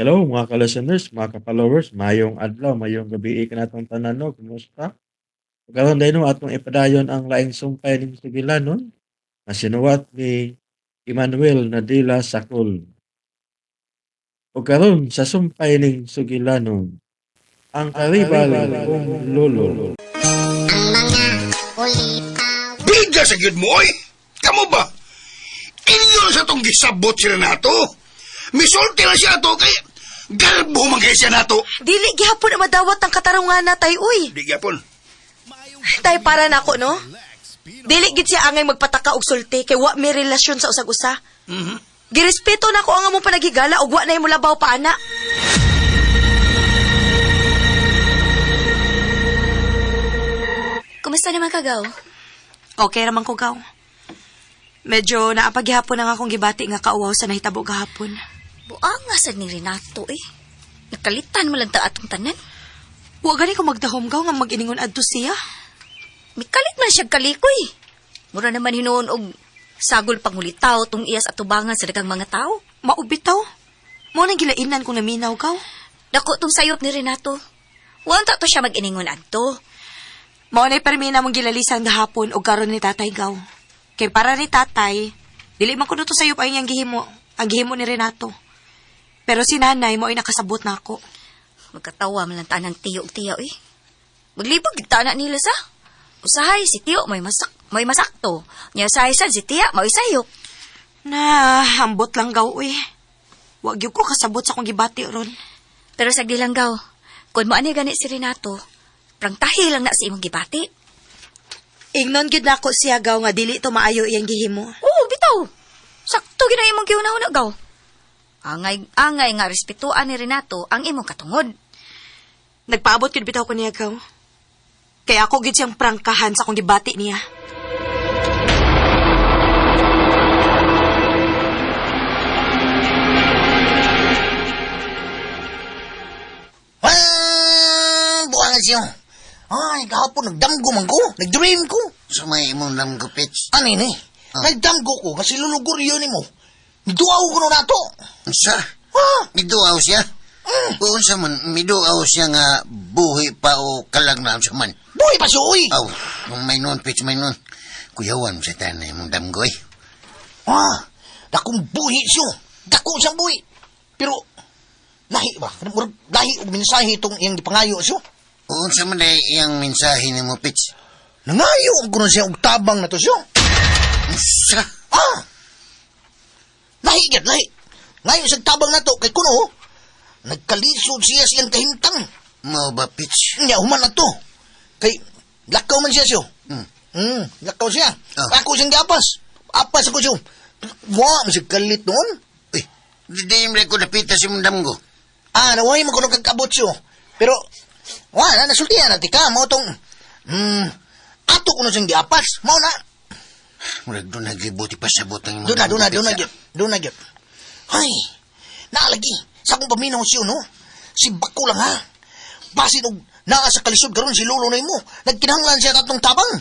Hello mga ka-listeners, mga ka-followers, mayong adlaw, mayong gabi kanatong tanan no, kumusta? Karon dayno atong ipadayon ang laing sumpay ning sugilanon nga sinuwat ni Emmanuel Nadila Sakol. Ug karon sa sumpay ning sugilanon, ang karibal kong lolo. Bida sa gyud mo, oy! Kamo ba? Inyo na sa tong gisabot sila nato. Misulti lang siya ato kay galbo man kay siya nato. Dili gihapon ang madawat ang katarungan na tay uy. Di gyapon. Tay para nako no. Dili gid siya angay magpataka og sulti kay wa may relasyon sa usag-usa. Girespeto nako ang among panaghigala ug wa na imo labaw pa ana. Kumusta naman kagaw? Okay ra man ko gaw. Medyo naapaghihapon ang akong gibati nga kauwaw sa nahitabo gahapon. Buang nga sad ni Renato eh. Nakalitan mo lang ta atong tanan. Wa gani ko magdahom gaw nga mag-iningon adto siya. Mikalit man siya kalikoy. Mura naman hinuon og sagol pangulitaw tong iyas atubangan sa daghang mga tao. Maubitaw. Mo nang gilainan kung naminaw gaw. Dako tong sayop ni Renato. Wa ta to siya mag-iningon adto. Mao na'y permi na mong gilalisan gahapon og karon ni tatay gaw. Kay para ni tatay, dili man kuno to sayop ay iyang gihimo, ang gihimo ni Renato. Pero si nanay mo ay nakasabot na ako. Magkatawa man lang tanan tiyo og tiyo eh. Maglibog gid ta na nila sa. Usahay si tiyo may masakto. Nya usahay sad si tiya may sayop. Na, ambot lang gaw uy. Wa gyud ko kasabot sa akong gibati ron. Pero sa lang gaw, kung mo ani gani si Renato, prangtahi lang na sa imong gibati. Ingnon gyud nako siya gaw nga dili to maayo iyang gihimo. Oo, bitaw. Sakto gina imong giunahuna gaw. Angay angay nga respetuan ni Renato ang imong katungod. Nagpaabot gyud bitaw ko niya gaw. Kaya ako gyud siyang prangkahan sa akong gibati niya. Ah, buwangan siya. Ay, kahapon nagdamgo man ko. Nagdream ko. Sumay imong damgo, Pits. Ano ini? Ah. Nagdamgo ko kasi luluguryo ni mo. Duaw ko no nato. Unsa? Ah, Miduaw siya? Unsa man, miduaw siya nga buhi pa o kalag na unsa man. buhay pa siya, uy. Aw, may nun, Pits, may nun. Kuyawan mo sa tanay imong damgo, eh. Ah, dakong buhi siya. Dako siyang buhi. Pero, lahi ba? Murag lahi og mensahe itong iyang gipangayo siya. Unsa man day iyang mensahe nimo, Pits? Nangayo ang kuno siya og tabang na to siya. Unsa? Ah! Lahi gyud, lahi. Ngayo sa tabang na to kay kuno nagkalisod siya siyang kahimtang. Mao ba, Pits? Nya human na to. Kay lakaw man siya siya. Hmm. Lakaw siya. Ah. Ako siyang giapas. Apas ako siya. Wa man siya kalit noon. Uy, di mo ko napita si imong damgo. Ah, naway man kuno kagkabot siya. Pero wa na nasultihan na tika mo tong ato kuno siyang giapas. Mao na. Murag doon naglibuti pa sa butang imong Doon na, damgo, doon na, doon na Pits, gyud. Doon na gyud. Ay, naalagi. Sa akong paminaw siya, no? Si Bako lang, ha? Basin og naa sa kalisod karon si Lolo na imo. Nagkinahanglan siya tatlong tabang.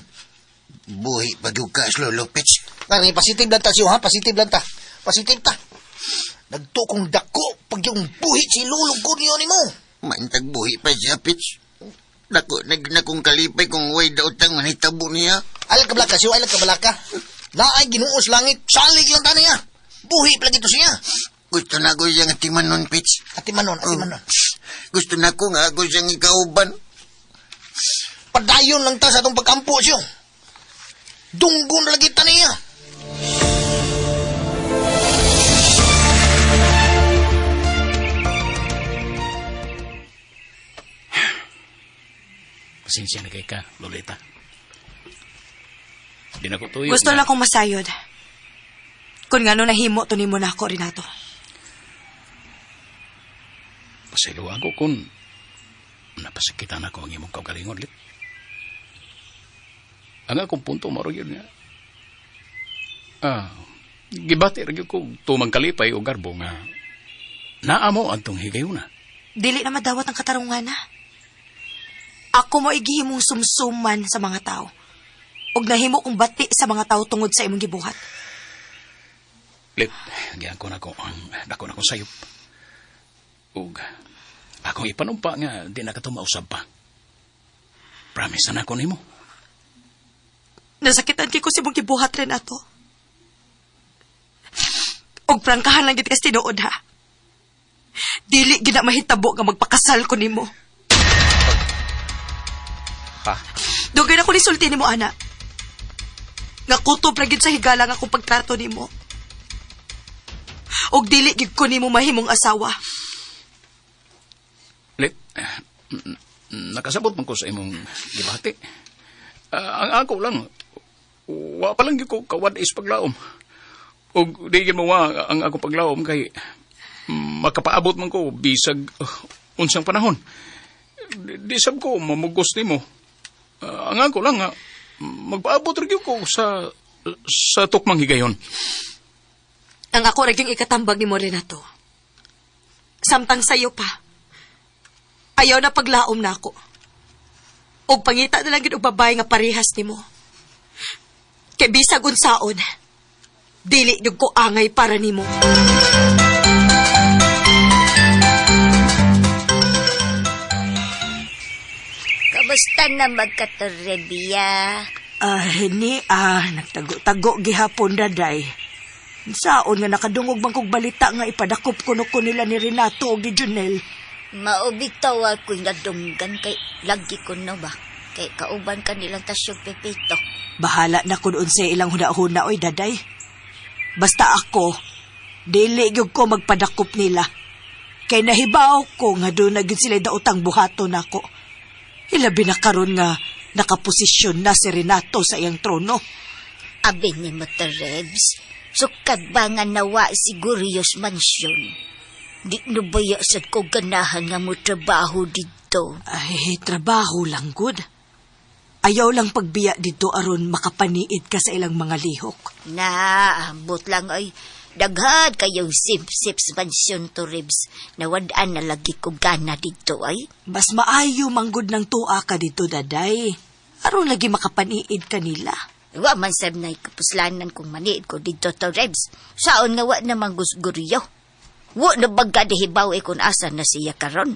Buhi pa gyud ka, Lolo, Pits. Kani, positive lang ta siyo, ha? Positive lang ta. Positive ta. Nagtukong dako pag yung buhi si Lolo Gunyo ni mo. Mantag buhi pa siya, Pits. Dako, nagnakong kalipay kung way daotang manitabo niya. Alag ka balaka siyo, alag ka balaka. Naay ginuos langit, salig lang ta niya. Buhi pa lagi to siya. Gusto na ko siyang atimanon, Pits. Ati manon, ati manon. Gusto na ko nga ako siyang ikauban. Padayon lang ta sa atong pagkampo siyo. Dunggon lagi ta niya. Pasensya na kay ka, Lolita. Di na ko tuyo. Gusto lang kong masayod. Kung ngano nahimo to nimo nako Renato. Pasaylo ako kung napasakitan ako ang imong kaugalingon, Lit. Ang akong punto, maro yun nga. Ah, gibati ra gyud ko tumang kalipay o garbo nga naamo antong higayuna. Dili na madawat ang katarungan na. Ako mo igihimong sumsuman sa mga tao. Og nahimo kong bati sa mga tao tungod sa imong gibuhat. Lit, giyan ko na ko ang dako na kong sayop. Ug akong ipanumpa nga di na ka to mausab pa. Promise na nako nimo. Nasakitan kay ko si mong gibuhat, Renato. Og prangkahan lang gid kas tinuod ha. Dili gid na mahitabo nga magpakasal ko nimo. Ha? Dugay na ko nisulti nimo, ana. Nga kutob ra gid sa higala nga akong pagtrato nimo. Og dili gid ko nimo mahimong asawa. Lit, nakasabot man ko sa imong gibati. Ang ako lang, wa pa lang gyud ko kawad-is paglaom. Ug di gyud mo wa ang ako paglaom kay makapaabot man ko bisag unsang panahon. Di sab ko mamugos nimo. Ang ako lang nga magpaabot ra gyud ko sa tukmang higayon. Ang ako ra gyud ikatambag nimo, Renato. Samtang sayo pa. Ayaw na paglaom na ako. Og pangita na lang gyud og babae nga parehas nimo. Kay bisag unsaon, dili gyud ko angay para nimo. Kamusta na magkatorebia? Ni, nagtago-tago gihapon daday. Saon nga nakadungog man kog balita nga ipadakop kuno ko nila ni Renato og ni Junel. Maubitaw ako'y nadunggan kay lagi ko no ba? Kay kauban ka nilang tasyog Pepito. Bahala na kun unsay ilang huna-huna oy daday. Basta ako, dili gyud ko magpadakop nila. Kay nahibaw ko nga doon na gyud sila daotang buhaton nako. Ilabi na karon nga nakaposisyon na si Renato sa iyang trono. Abi ni mo Rebs, sukad ba nga nawa si Gurios Mansion? Di no baya sad ko ganahan nga mo trabaho dito. Ay, trabaho lang gud. Ayaw lang pagbiya dito aron makapaniid ka sa ilang mga lihok. Na, ambot lang ay. Daghan kayong sip-sips mansion to Rebs. Nawadaan na lagi ko gana dito ay. Mas maayo manggod ng tuwa ka dito, daday. Aron lagi makapaniid ka nila. Wa man sab na kapuslanan kung maniid ko dito to Rebs. Saon nga wa namang gusguryo. Wa na bagka dihibaw eh kung asa na siya karon.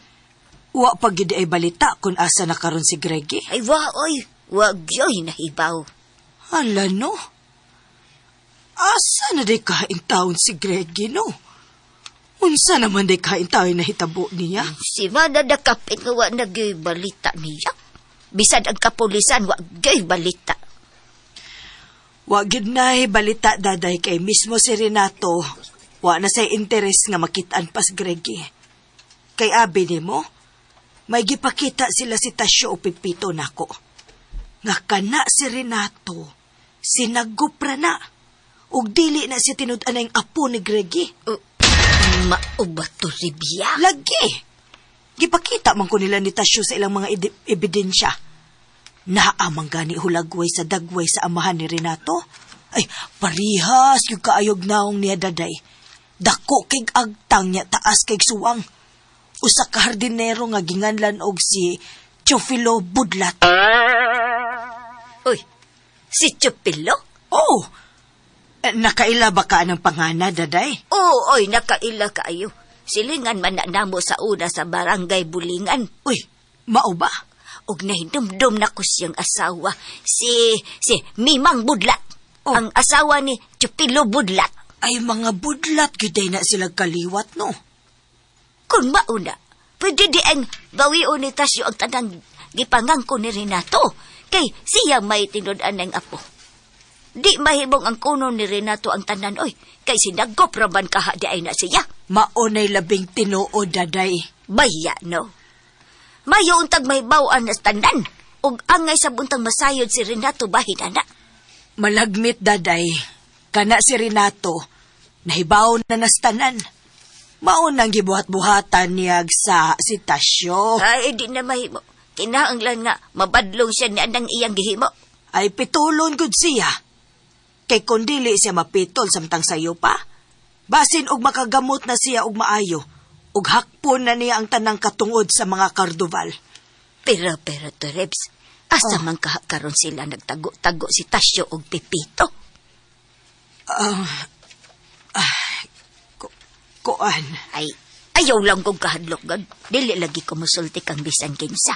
Wa pa gid ay balita kung asa na karon si Greggy. Ay wa oy, wa gyoy nahibaw. Hala no. Asa na day kain taon si Greggy no? Unsa naman day kain taon na hitabo niya? Si Mana nakapit nga wa na gyoy balita niya. Bisan ang kapulisan wa gyoy balita. Wa gid na balita daday kay mismo si Renato. Wa na say interes nga makitaan pas Greggy. Kay abi nimo, may gipakita sila si Tasyo o Pipito nako. Nga kana si Renato, sinagupra na. Ug dili na si tinud-an ang apo ni Greggy. Mauba to Ribia. Lagi! Gipakita man ko nila ni Tasyo sa ilang mga ebidensya. Naa man gani hulagway sa dagway sa amahan ni Renato. Ay, parihas yung kaayog naong niya daday. Dako kig agtang niya taas kig suwang. Usa ka hardinero nga ginganlan og si Teofilo Budlat. Uy, si Teofilo? Oh, nakaila ba ka ng pangana, daday? Oo, oy, nakaila kaayo. Silingan man na namo sa una sa barangay Bulingan. Uy, mao ba? Og nahidumdum na ko siyang asawa, si Mimang Budlat. Oh. Ang asawa ni Teofilo Budlat. Ay, mga budlat, gyud na sila kaliwat, no? Kung mauna, pwede di ang bawion ni Tasyo ang tanang gipangangko ni Renato. Kay siya may tinud-an ng apo. Di mahimong ang kuno ni Renato ang tanan, oy. Kay sinagop raman kaha di ay na siya. Maunay labing tinuod, daday. Baya, no? Mayo untag may bawaan na tanan. Ug angay sa buntang masayod si Renato bahin, ana. Malagmit, daday. Kana si Renato, nahibaw na nastanan. Maunang gibuhat-buhatan niyag sa si Tasyo. Ay, di na mahimo. Kinahanglan nga, mabadlong siya ni anang iyang gihimo. Ay, pitulon gud siya. Kay kung dili siya mapitol samtang sayo pa, basin og makagamot na siya og maayo, og hakpon na niya ang tanang katungod sa mga Cardoval. Pero, to Rebs, asa man karon sila nagtago-tago si Tasyo og Pepito? Kuan. Ay, Ayaw lang kong kahadlok, God. Dili lagi ko musulti kang bisan kinsa.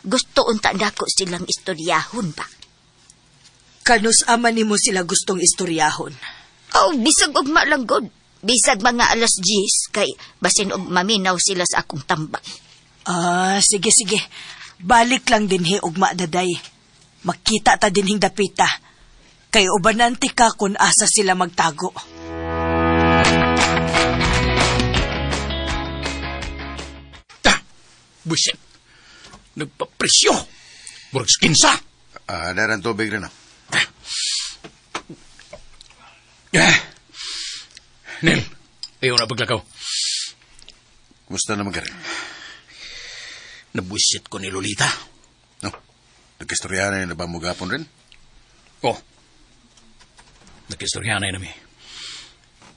Gusto unta nako silang istoryahon ba? Kanus ama nimo sila gustong istoryahon. Oh, bisag ugma lang, God. Bisag mga 10:00 kay basin og maminaw sila sa akong tambak. Ah, sige sige. Balik lang dinhi ugma daday. Makita ta dinhing dapita. Kay ubanante ka kung asa sila magtago. Ta! Buset! Nagpapresyo! Murag skinsa! Ah, daran tubig rin, oh. Ah. Nel, ayaw na paglakaw. Kumusta naman ka rin? Nabuisit ko ni Lolita. No? Nagkistoryahan na ba mo gapon rin? Oh. Nagkistorya na nami.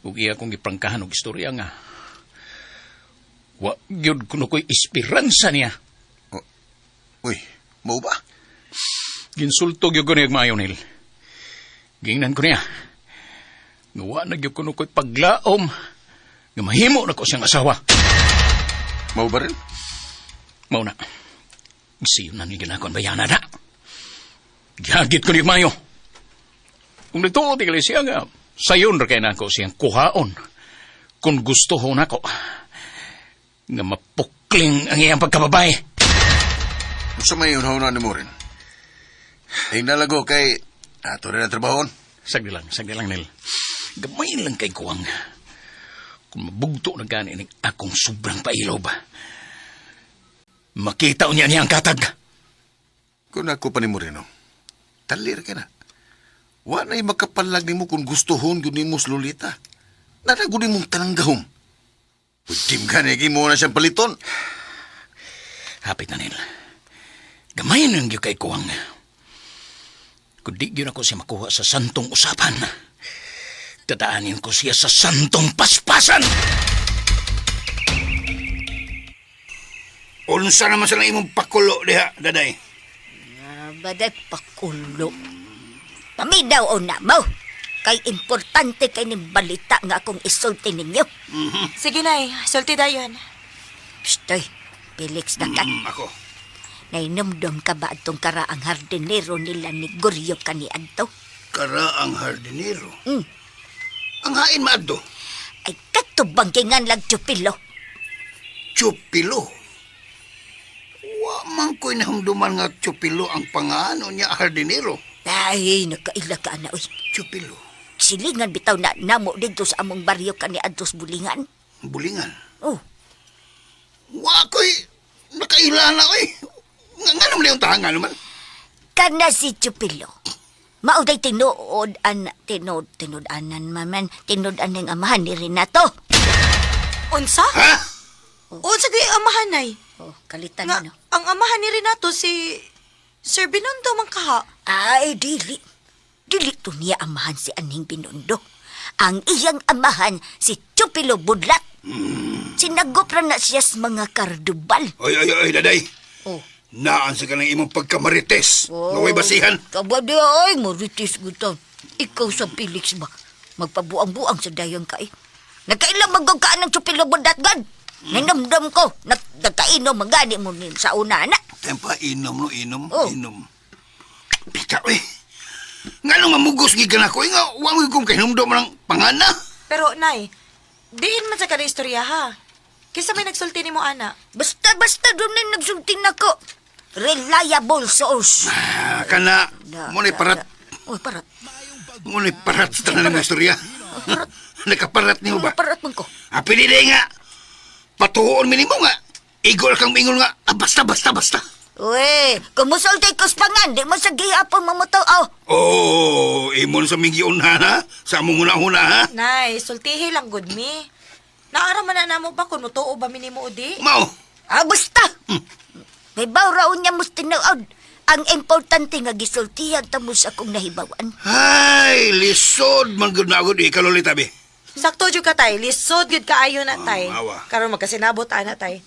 Ug iya kong giprangkahan og istorya nga. Wa gyud kuno ko'y esperanza niya. Oh. Uy, mau ba? Ginsulto gyud ko niya maayo nil. Gingnan ko niya. Nga wa na gyud kuno ko'y paglaom nga mahimo na ko siyang asawa. Mau ba rin? Mao na. Siyo na ni ginakon bayana na. Gihagit ko niya maayo. Kung nagtuo tingali siya nga, sayon ra kay nako siyang kuhaon. Kung gusto ho nako, nga mapukling ang iyang pagkababae. Sa may unhaw na mo rin. Tingnan kay ato rin ang trabahon. Sagdi lang, Nel. Gamay lang kay kuwang. Kung mabugto na gani ning akong sobrang pailob. Makita niya niya ang katag. Kung ako pa ni Moreno, talir ka na. Wa na'y makapalag nimo kung gustuhon gyud nimo sa Lolita. Nanago nimo tanang gahom. Udim ka na mo na siyang paliton. Hapit na, Nel. Gamay lang gyud kay kuwang. Kung di gyud ako siya makuha sa santong usapan, dadaanin ko siya sa santong paspasan! Unsa naman sa imong pakulo diha, daday? Baday pakulo. Paminaw o na mo. Kay importante kay ning balita nga akong isulti ninyo. Sige nay, sulti dayon. Pshtoy, Felix na ka. Ako. Nainumdum ka ba atong karaang hardinero nila ni Guryo kaniadto? Kara ang hardinero. Mm. Ang hain maadto. Ay katubang kingan lag Chupilo. Chupilo. Wa man ko'y nahumduman nga Chupilo ang pangano niya hardinero. Ay, nakaila ka na, uy. Chupilo. Silingan bitaw na namo dito sa among baryo kaniadto sa Bulingan. Bulingan. Oh, Wa ko'y nakaila na oy. Nga nga naman yung tahangan naman. Kana si Chupilo. Mauday tinuod an tinuod tinuod anan maman tinuod aning amahan ni Renato. Unsa? Ha? Unsa di amahan nay? Oh, kalitan Nga, no. ang amahan ni Renato si Sir Binondo man kaha. Ay dili. Dili to niya amahan si aning Binondo. Ang iyang amahan si Chupilo Budlat. Sinagop ra na siya sa mga kardubal. Oy, oy, oy, daday. Oh. Naan sa kanang imong pagkamarites. Oh. Nga way basihan. Kabady ay, marites gutan. Ikaw sa Felix ba? Magpabuang-buang sa dayang ka eh. Nagkailang magugkaan ng Chupilo Budlat, God. Ninamdam ko, nagkainom, magani mo ni sa una, na. Tempa, inom no, inom, Oh. inom. Pika, oy. Nga nung mamugos gikan ako, eh, nga, wa mo kong kahinumdum ng pangana. Pero nay, diin man sa kada istorya ha. Kinsa may nagsulti nimo ana? Basta, basta, doon na nagsulti na ko. Reliable source. Ah, kana, mo parat, Uy, parat. mo parat sa tanan ng istorya. Nakaparat niyo ba? Parat man ko. Ah, pili nga. Patuon minimo nga. Igol kang mingon nga. Ah, basta, basta, basta. Uy, kumusulti ko sa pangan, di mo sa gihapon mamutaw. Oh, Oh, imon sa minggiun ha, ha? Sa among una-una ha? Nay, sultihi lang gud mi. Naara man na namo ba kung mutuo ba mi nimo o di? Mao. ah, basta. May raon niya mas tinuod. Ang importante nga gisultihan ta mo sa akong nahibawan. Ay, lisod man gud na agud ikaw lolita be. Sakto jud ka tay, lisod gyud kaayo na tay. Ah, awa. Karon magkasinabot ana tay.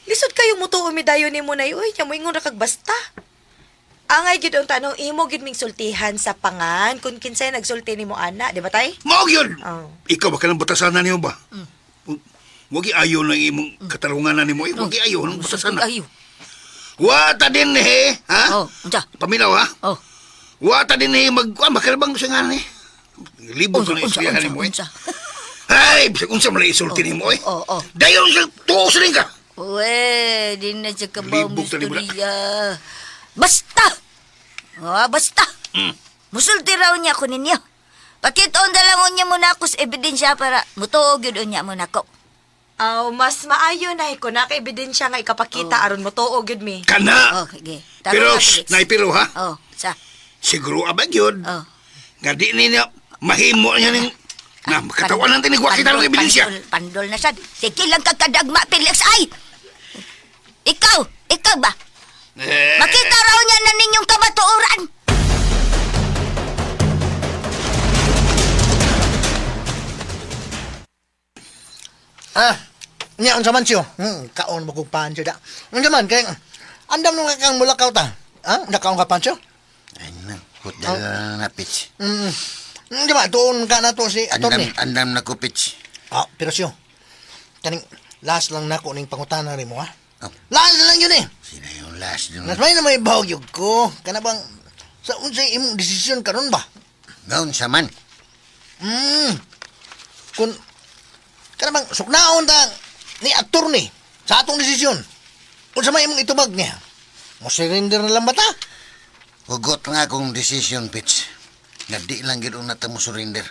Lisod kayo mutuo mi dayon nimo nay. Uy, nya moingon ra kag basta. Angay gyud ang tanong imo gyud ming sultihan sa pangan kung kinsay nagsulti nimo ana, di ba tay? Mao gyud. Oh. Ikaw ba kanang batasanan niyo ba? Wagi ayo lang imong katarungan na nimo. Eh. Wagi ayo nang batasan na. Ayo. Wata din eh, ha? Oh, unsa? Paminaw ha? Oh. Wata din eh mag ah, makalbang sa nga ni. Libog ko na Unsa, istoryahan unsa, nimo eh. unsa? Ay, bisag unsa man lang isulti nimo eh. Oh, oh. Dayon sa tuos rin ka. Uwe, di na siya kabaw Libog ta ni mo na. istorya. Basta! Ah, basta! Musulti raw niya ko ninyo. Pakitoon na lang niya muna ako sa ebidensya para mutuo gyud unya mo nako. Aw, mas maayo na ko na kay ebidensya nga ikapakita aron mo tuo gyud mi. Kana. Oh, sige. Taro Pero na, shh, Felix. naipiro ha. Oh, sa. Siguro abag yun. Oh. Nga di niya mahimo niya ning na makatawan ng tinig wa kita ng ebidensya. Pandol, pandol na sad. Sige lang kagkadagma, Felix. Ay! Ikaw, ikaw ba? Eh, Makita raw niya na ninyong kamatuoran. Ah, nya unsa man siyo? Kaon mo kog pancho da. Unsa man kay andam nung kang mulakaw ta. Ha? Nakaon ka pancho? Ay na, hutdala na Pitch. Di ba tuon ka na to si Andam, attorney? andam na ko, Pitch. Ah, pero siyo. Kaning last lang nako ning pangutana nimo ha. Oh. Last lang yun eh. Sino yung last dun? Nas may na may bawag yun ko. Kana bang sa unsay imong desisyon karon ba? Ngaon sa man. Kun kana bang suknaon ta ni attorney sa atong desisyon. Unsa may imong itubag niya? Mo surrender na lang ba ta? Hugot nga akong decision, Pitch. Nga di lang gid una ta mo surrender.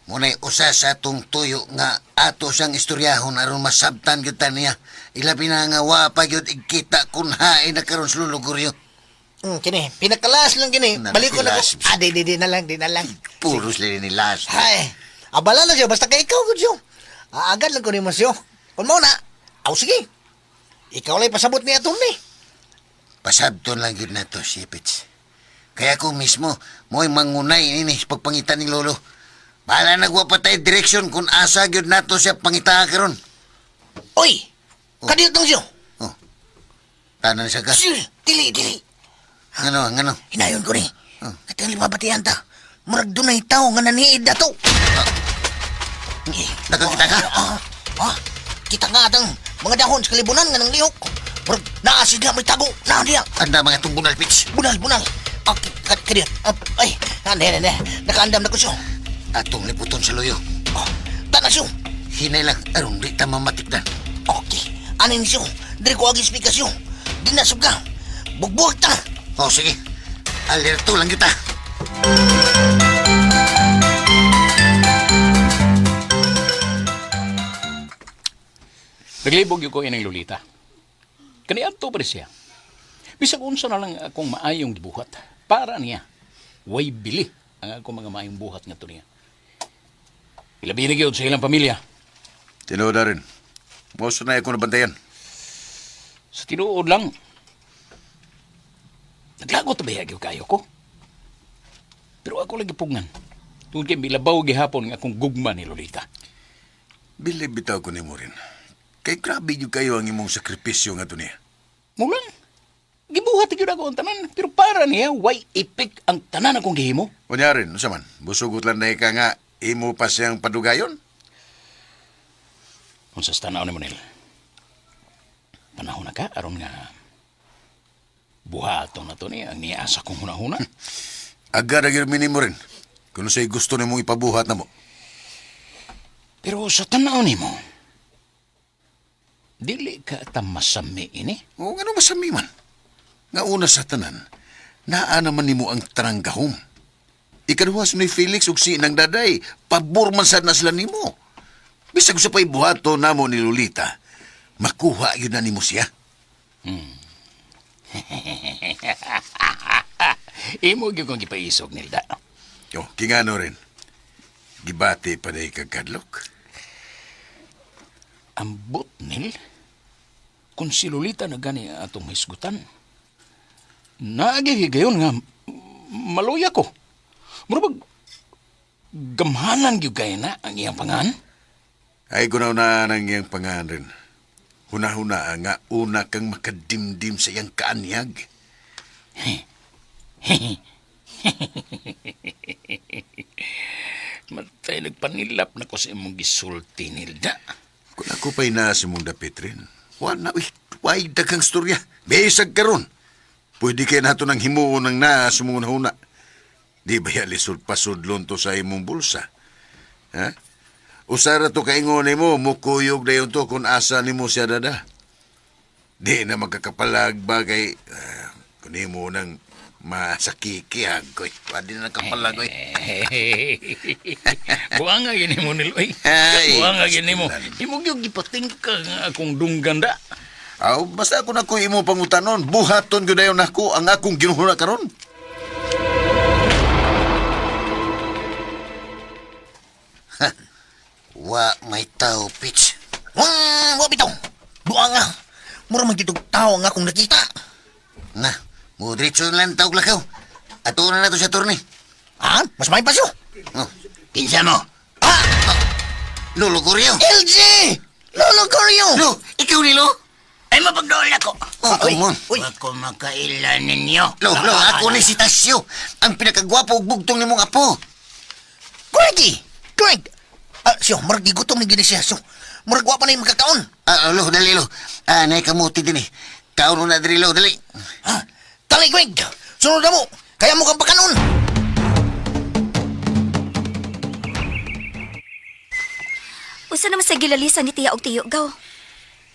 Muna'y usa sa atong tuyo nga ato siyang istoryahon aron masabtan gyud ta niya. Ilabi na nga wa pa gyud igkita kun hain na karon sa luluguryo. Kini, pinakalas lang kini. Na- Balik ko na ko. last. Ah, di, di, di na lang, di na lang. Puro sila ni last. Ay, abala na siya. Basta kay ikaw, gud siyo. Aagad lang ko ni mo siyo. Kung mo na, aw sige. Ikaw lang pasabot ni attorney. Pasabton lang gyud nato si Pitch. Kaya ko mismo, mo'y mangunay ini sa pagpangita ni Lolo. Bahala nagwa pa tayo direksyon kung asa gyud nato siya pangita karon. Oy, kadiyot lang siyo. Oh. Tanan siya ka. Siyo, dili, dili. Ngano, ngano. Hinayon ko ni. At ang limabatian ta. Murag dunay tao nga naniid na to. Eh, Nakakita ka? Ah, ah, kita nga atang mga dahon sa kalibunan nga nang lihok. Murag naa siya may tago. Naa diya. Anda mga itong bunal, Pitch. Bunal, bunal. Ah, kadiyot. Ah, ay, ah, ne, ne, ne. Nakaandam na ko siyo. Atong liputon sa luyo. Oh, tana siyo. Hinay lang, aron di ta mamatikdan. Okay. Anin siyo? Diri ko agi speaker siyo. Di na sub ka. Bugbuhag ta. Oh, sige. Alerto lang kita. Naglibog yun ko ining Lolita. Kaniadto pa rin siya. Bisag unsa na lang akong maayong gibuhat. Para niya, way bili ang akong mga maayong buhat nga niya. Ilabi na gyud sa ilang pamilya. Tinuod na rin. Moso na ako nabantayan. Sa tinuod lang, naglagot ba gyud kayo ko? Pero ako lagi pugnan. Tungod kay milabaw gihapon nga akong gugma ni Lolita. Bilib bitaw ko nimo rin. Kay grabe gyud kayo ang imong sakripisyo nga niya. Mulang, gibuhat gyud ako ang tanan. Pero para niya, way ipik ang tanan akong gihimo. Unya rin, unsa man, busugot lang na ika nga imo pa siyang padugayon. Unsa sa tanaw ni Monel? Panahon na ka, aron nga buhaton na to ni ang niasa kong hunahuna. Agad agad minimo rin. Kung sa'y gusto nimong ipabuhat na mo. Pero sa tanaw nimo, dili ka ta masami ini. O nga masami man. Nga una sa tanan, naa naman nimo ang tanang gahom. Ikaduha ni Felix ug si nang daday, pabor man sad na sila nimo. Bisag sa pa'y buhato namo ni Lolita, makuha yun na nimo siya. Imo gyud kong gipaisog nilda. Yo, kingano rin. Gibati pa day kag kadlok. Ambot nil kung si Lolita na gani atong hisgutan. Naagi gayon nga maluya ko. Murag gamhanan gyud kay na ang iyang pangan. Ay kunaw na nang iyang pangan rin. Huna-huna nga una kang makadimdim sa iyang kaanyag. Matay nagpanilap na ko sa imong gisulti nilda. Kung ako pa'y naa sa mong dapit rin, wa na, uy, why daghang storya. Bisag karon. Pwede kay nato nang himuon ng naa sa mong huna. Di ba ya lisod pasudlon to sa imong bulsa? Ha? Usara to kaingon nimo, mukuyog na yun to kung asa nimo siya dada. Di na magkakapalag ba kay kung nimo nang masakiki agoy. Pwede na nakapalag oy. Buang nga gini mo nilo, oy. Ay, Buang nga gini mo. pastilan. Imo gyud gipatingka nga akong dungganda. Aw, basta ako na ko imo pangutanon, buhaton gyud dayon nako ang akong ginuhuna karon. Wa may tao, Pitch. Wah, wa bitaw. Buang nga. Mura man gyud og tao ang akong nakita. Na, mudritso na lang tawag lakaw. Ato na nato sa turni. Ha? Mas may pasyo. Oh, Kinsa mo? Ah! Lolo Goryo. LG! Lolo Goryo! Lo, ikaw ni Lo? Ay, mapagdool ako. Oh, come on. Uy, Wa ko makaila ninyo. Lo, lo, ako ni si Tasyo. Ang pinakagwapo ug bugtong nimong apo. Greggy! Greg! Ah, siyo, murag gigutom ni gini siya. So, murag wa pa na yung makakaon. Ah, lo, dali lo. Ah, nay kamuti din eh. Kaon na diri lo, dali. Ha? Dali, Greg! Sunod na mo! Kaya mo kang pakanon! Usa naman sa gilalisan ni tiya og tiyo gaw.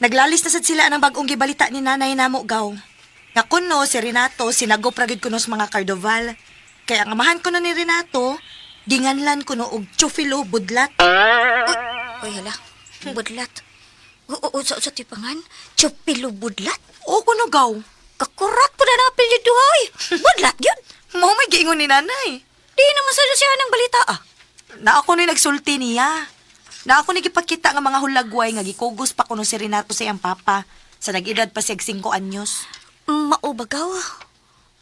Naglalis na sad sila ng bagong gibalita ni nanay namo gaw. Nga kuno si Renato sinagop ra gyud kuno sa mga Cardoval. Kaya ang amahan kuno ni Renato, ginganlan kuno og Chufilo Budlat. Uy, hala. Budlat. Oo, sa sa tipangan. Chupilo budlat. O kuno gaw. Kakurat po na na apelyido hoy. Budlat yun. Mao may giingon ni nanay. Di naman sa siya ng balita ah. Na ako ni nagsulti niya. Na ako ni gipakita nga mga hulagway nga gikugos pa kuno si Renato sa iyang papa sa nag-edad pa siya 5 anyos. Mao ba gaw?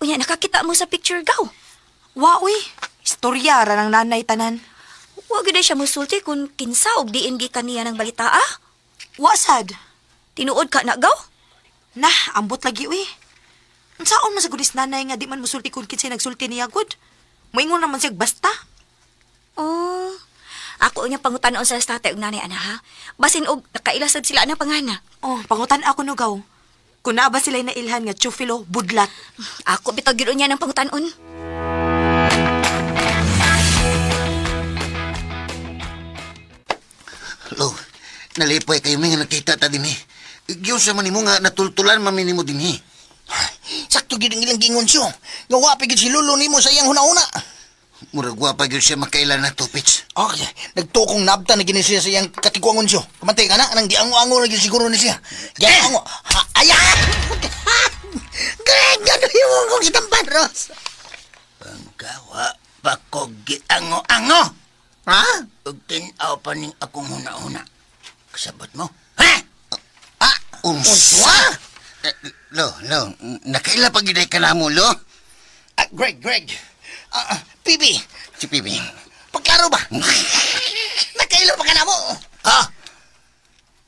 Unya, nakakita mo sa picture gaw. Wa uy, istorya ra ng nanay tanan. Wa gyud siya musulti kung kinsa og diin gikan niya ng balita ah. Wa sad. Tinuod ka na gaw? Nah, ambot lagi uy. Unsaon man sa gulis nanay nga di man musulti kung kinsay nagsulti niya gud. Moingon naman siya basta. Oh. Ako unya pangutanon sa tatay og nanay ana ha. Basin og nakailasad sila na pangana. Oh, pangutan ako no gaw. Kung naa ba sila nailhan nga Chufilo budlat. Ako bitaw gyud unya ng pangutanon. Lo, nalipay kayo mi nga nakita ta dinhi. Giyon sa man nimo nga natultulan man mi nimo dinhi. Sakto gyud ang ilang gingon siyo. Nga wa pa gyud si Lolo nimo sa iyang huna-huna. Murag wa pa gyud siya makaila na to, Pitch. Okay, nagtukong nabta na gini siya sa iyang katiguangon siyo. Kamantay ka na, anang giango-ango na gyud siguro ni siya. Giango. Ha, aya! Greg, gano'n yung kong itampan, Ross? Panggawa pa ko giango-ango. Ha? Ug tin-aw pa ning akong huna-huna. Kasabot mo? Ha? Ah, Unsa? Eh, Lo, lo, nakaila pa gyud ay ka namo, lo. Ah, Greg, Greg. Ah, ah, Pibi, Si Pibi. pagklaro ba? Nakailo pa ka na mo. Ha?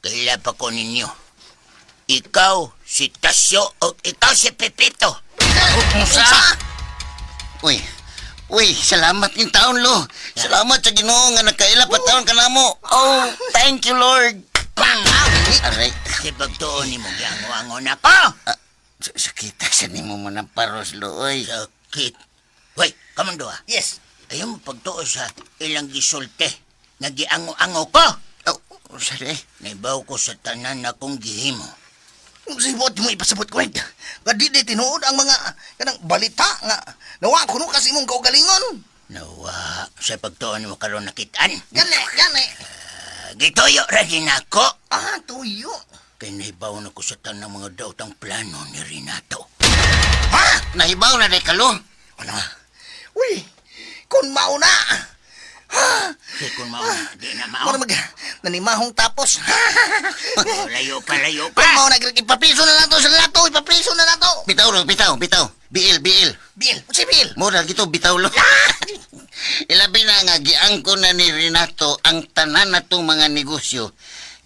Kaila pa ko ninyo. Ikaw si Tasyo o ikaw si Pepito. Unsa? Uy, uy, salamat yung taon, lo. Salamat sa Ginoo nga nakaila pa taon ka namo. Oh, thank you, Lord. Bang! Aray, Si pagtuon nimo giango-ango na ko. ah, sakita sa nimo mo ng paros, lo, oy. Sakit. Hoy, kamando ah. Yes. Ayaw mo pagtuo sa ilang gisulte nga giango-ango ko. Oh, unsa di? Naibaw ko sa tanan na kong gihimo. Sibot mo ipasabot, Greg. Nga di di tinuod ang mga kanang balita nga nawa kuno kasi imong kaugalingon. Nawa, sa pagtuon mo karon nakitaan. Gani, gani. Gituyo ra ako. Ah, tuyo. Kay naibaw na ko sa tanang mga daotang plano ni Renato. Ha? Nahibaw na di ka, lo. Wala. Uy, kung mauna. Ha? Kay kung mao, di na mao. Mura mag nanimahong tapos. Layo pa, layo pa. Kung mauna, Greg, ipapriso na nato sa lato. Ipapriso na nato. Bitaw, lo, bitaw, bitaw. Biil, biil. Bill, si Bill. Mura gito bitaw lo. Ilabi na nga giangko na ni Renato ang tanan natong mga negosyo.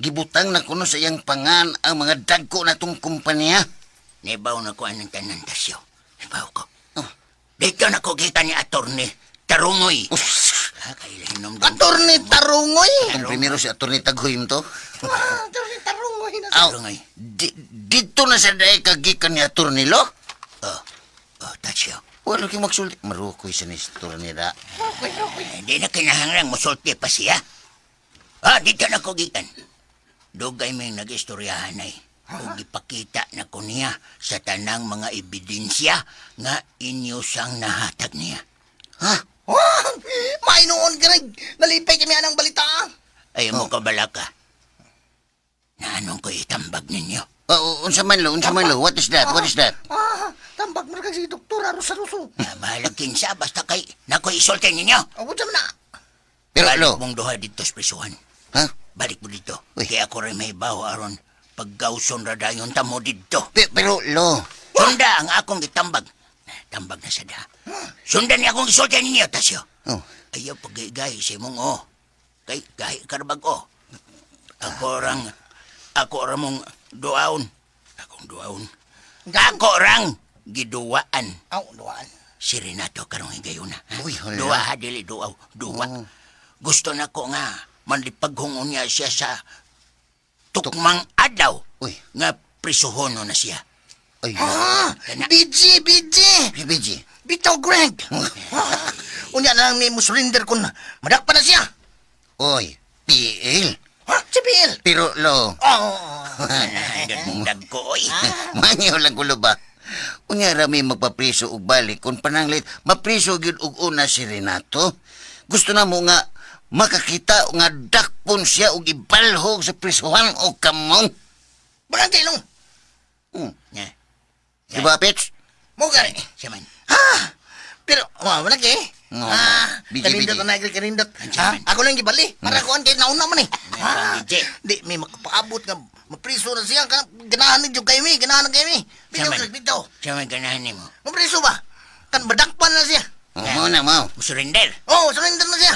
Gibutang na kuno sa iyang pangan ang mga dagko natong kumpanya. Naibaw na ko anong tanan tasyo. Naibaw ko. Oh. Dito na ko kita ni attorney Tarungoy. Us, Ah, kailan Attorney Tarungoy. Ang primero si Atty. Taghoy to. Ah, Attorney Tarungoy na. Aw, Tarungoy. dito na sa daig kagikan ni Atty. Lo. Oh, oh, Tasyo. Wala kang magsulti. Marukoy sa ni Atty. Ra. Hindi na kinahanglang musulti pa siya. Ah, dito na ko gikan. Dugay may nag-istoryahan ay. Ug gipakita na ko niya sa tanang mga ebidensya nga inyo sang nahatag niya. Ha? Oh, mainuon Greg. Nalipay kami anang balita. Ayaw mo kabalaka. Na anong ko itambag ninyo? Oh, unsa man lo, unsa man lo. What is that? What is that? Ah, tambag mo kag si Doktora Rosaruso. Ah, bahalag kinsa, basta kay nako isulti ninyo. Ako dyan na. Pero Balik lo, mong duha dito sa prisuhan. ha? Balik mo dito. Uy. Kaya ako rin may baho aron paggawson ra dayon ta mo dito. Pero lo, Sunda ang akong gitambag. Tambag na sa daha. Sundan niya akong isulti ninyo, Tasyo. oh, Ayaw pagigay sa imong o. Kay gahi karbag o. Ako rang, ako ra mong duaon. Akong duaon. Ako rang giduwaan Aw, duaan. si Renato karong higayuna. Ha? Uy, hala. Duwa ha, dili duaw. Duwa. Oh. Gusto na ko nga manlipaghungon niya siya sa tukmang adlaw Uy. nga prisuhono na siya. ay, Ah, Kana. BG, BG. BG. Bitaw Greg. Ah, unya na lang ni mo surrender kun madakpa na siya. Oy, PL. Ha, si PL. Pero lo, Oh. Dagdag ko, oy. Manyo lang kulo ba? Unya ra may magpapriso og balik kung pananglit mapriso gyud og una si Renato. Gusto na mo nga makakita nga dakpon siya og ibalhog sa prisuhan og kamong. Barangay long. Nga. Di ba, Pets? Mo gani. Siya man. Ha! Pero, wa wala kay. No. Ah, BG, kanindot BG. na Greg, kanindot. Siya Ha? man. Ako lang gibali. Para kuan kay nauna man eh. Ha? BG. Di may makapaabot nga mapriso na siya ka ganahan ni jud kay mi, ganahan na kay mi. Siya Bitaw man. Greg, bitaw. Siya man ganahan nimo. Mapriso ba? Kan madakpan na siya. Oh, mo na mo. Musurrender. Oh, surrender na siya.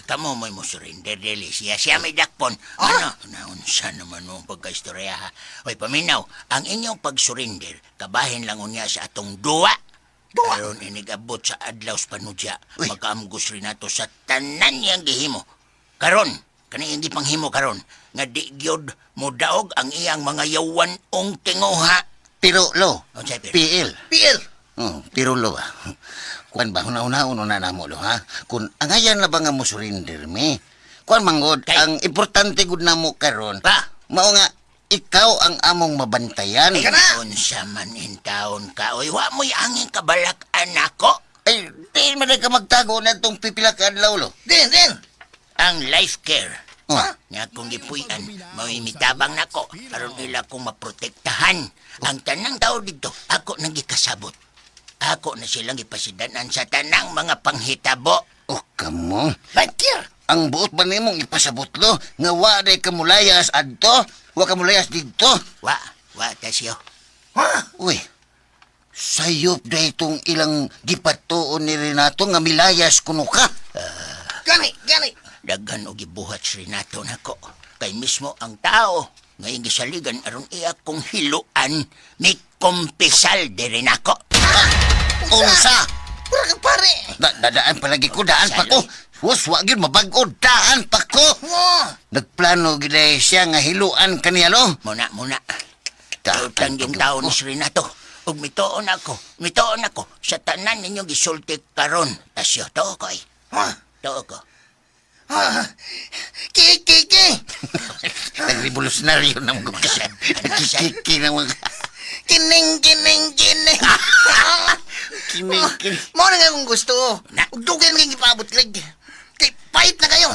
Kamo mo'y musurrender dili siya. Siya may dakpon. Ah? Ano? Naunsa naman mo ang pagkaistorya ha. Oy, paminaw, ang inyong pagsurrender, kabahin lang unya sa atong duwa. Duwa? Aron inigabot sa adlaw sa panudya, Uy. makaamgos rin nato sa tanan niyang gihimo. Karon, kani hindi panghimo karon, nga di gyud mo daog ang iyang mga yawan ong tinguha. Pero lo, Unsay pero? PL. PL. Oh, pero lo ba? Kuan ba huna-hunaon na namo lo ha? Kun angayan na ba nga mo surrender mi? Kuan manggod, Kay- ang importante gud namo karon. Pa? Mao nga ikaw ang among mabantayan. Ay, kana! Unsa man in taon ka, oy, wa mo'y angin kabalak anako. Ay, di man ka magtago na itong pipila ka adlaw lo. Din, din. Ang life care. Oh. Nga kung gipuy-an, mao'y mitabang nako aron ila kong maprotektahan. Ang tanang tao dito, ako nang gikasabot. Ako na silang gipasidanan sa tanang mga panghitabo. Oh, kamo. Life care. Ang buot ba nimong ipasabot lo nga wa day kamulayas adto, wa kamulayas didto. Wa, wa tasyo. Ha? Uy. Sayop day itong ilang gipatuon ni Renato nga milayas kuno ka. Gani, gani. Daghan og gibuhat si Renato nako. Kay mismo ang tao nga iyang gisaligan aron iya kong hiluan may kumpisal diri nako. Unsa? Pura ka pare. Da, dadaan palagi ko, daan pa ko. Was, wa gyud mabag-o, daan pa ko. Oh. Nagplano gid siya nga hiluan kaniya lo. Muna, muna. Daan Utang yung pa gyud taon ko. ni si Renato. Ug mituon ako, mituon ako sa tanan ninyong gisulti karon. Tasyo, tuo ko eh. Ha? Tuo ko. Ha? Ki, ki, ki. Nagrevolusyonaryo na mga ka. Nagkikiki na mga Kining, kining, kining. Kining, kining. Mao na nga akong gusto. Na. Ug dugay na kayong gipaabot, Greg. Kay pahit na kayo.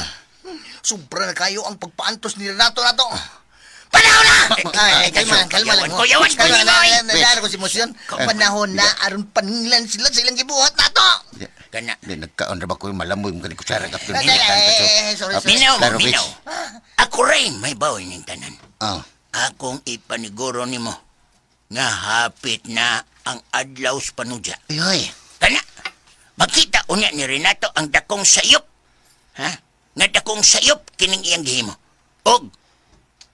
Sobra na kayo ang pagpaantos ni Renato na to. Panahon na! Ay, kalma lang, kalma lang. Yawan ko, yawan ko, Kalma Ninoy! lang, nalaro ko si Emosyon. Panahon na, aron paninglan sila sa ilang gibuhat na to. Kana. Di, nagkaon ra ba ko yung malamoy mo kani kutsara ka Ay, ay, ay, sorry, sorry. Minaw mo, Klaro, minaw. Rich. Ako rin may bawin ning tanan. Oh. Akong ipaniguro nimo nga hapit na ang adlaw sa panudya. Ay, ay. Kana, makita unya ni Renato ang dakong sayop. Ha? Nga dakong sayop kining iyang gihimo. Og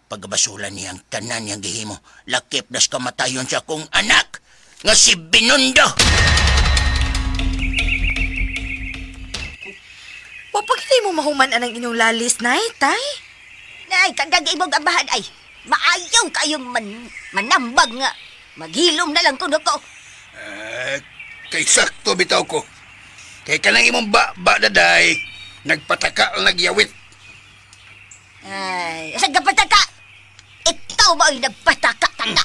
pagabasula niyang tanan niyang gihimo, lakip das kamatayon sa akong anak nga si Binundo. di mo mahuman anang inyong lalis, nay, tay? Nay, kadag imong abahan ay maayaw kayong manambag nga. Maghilom na lang kuno ko. Eh, kay sakto bitaw ko. Kay kanang imong ba daday, nagpataka ang nagyawit. Ay, asa ka pataka? Ikaw ba ay nagpataka tanda?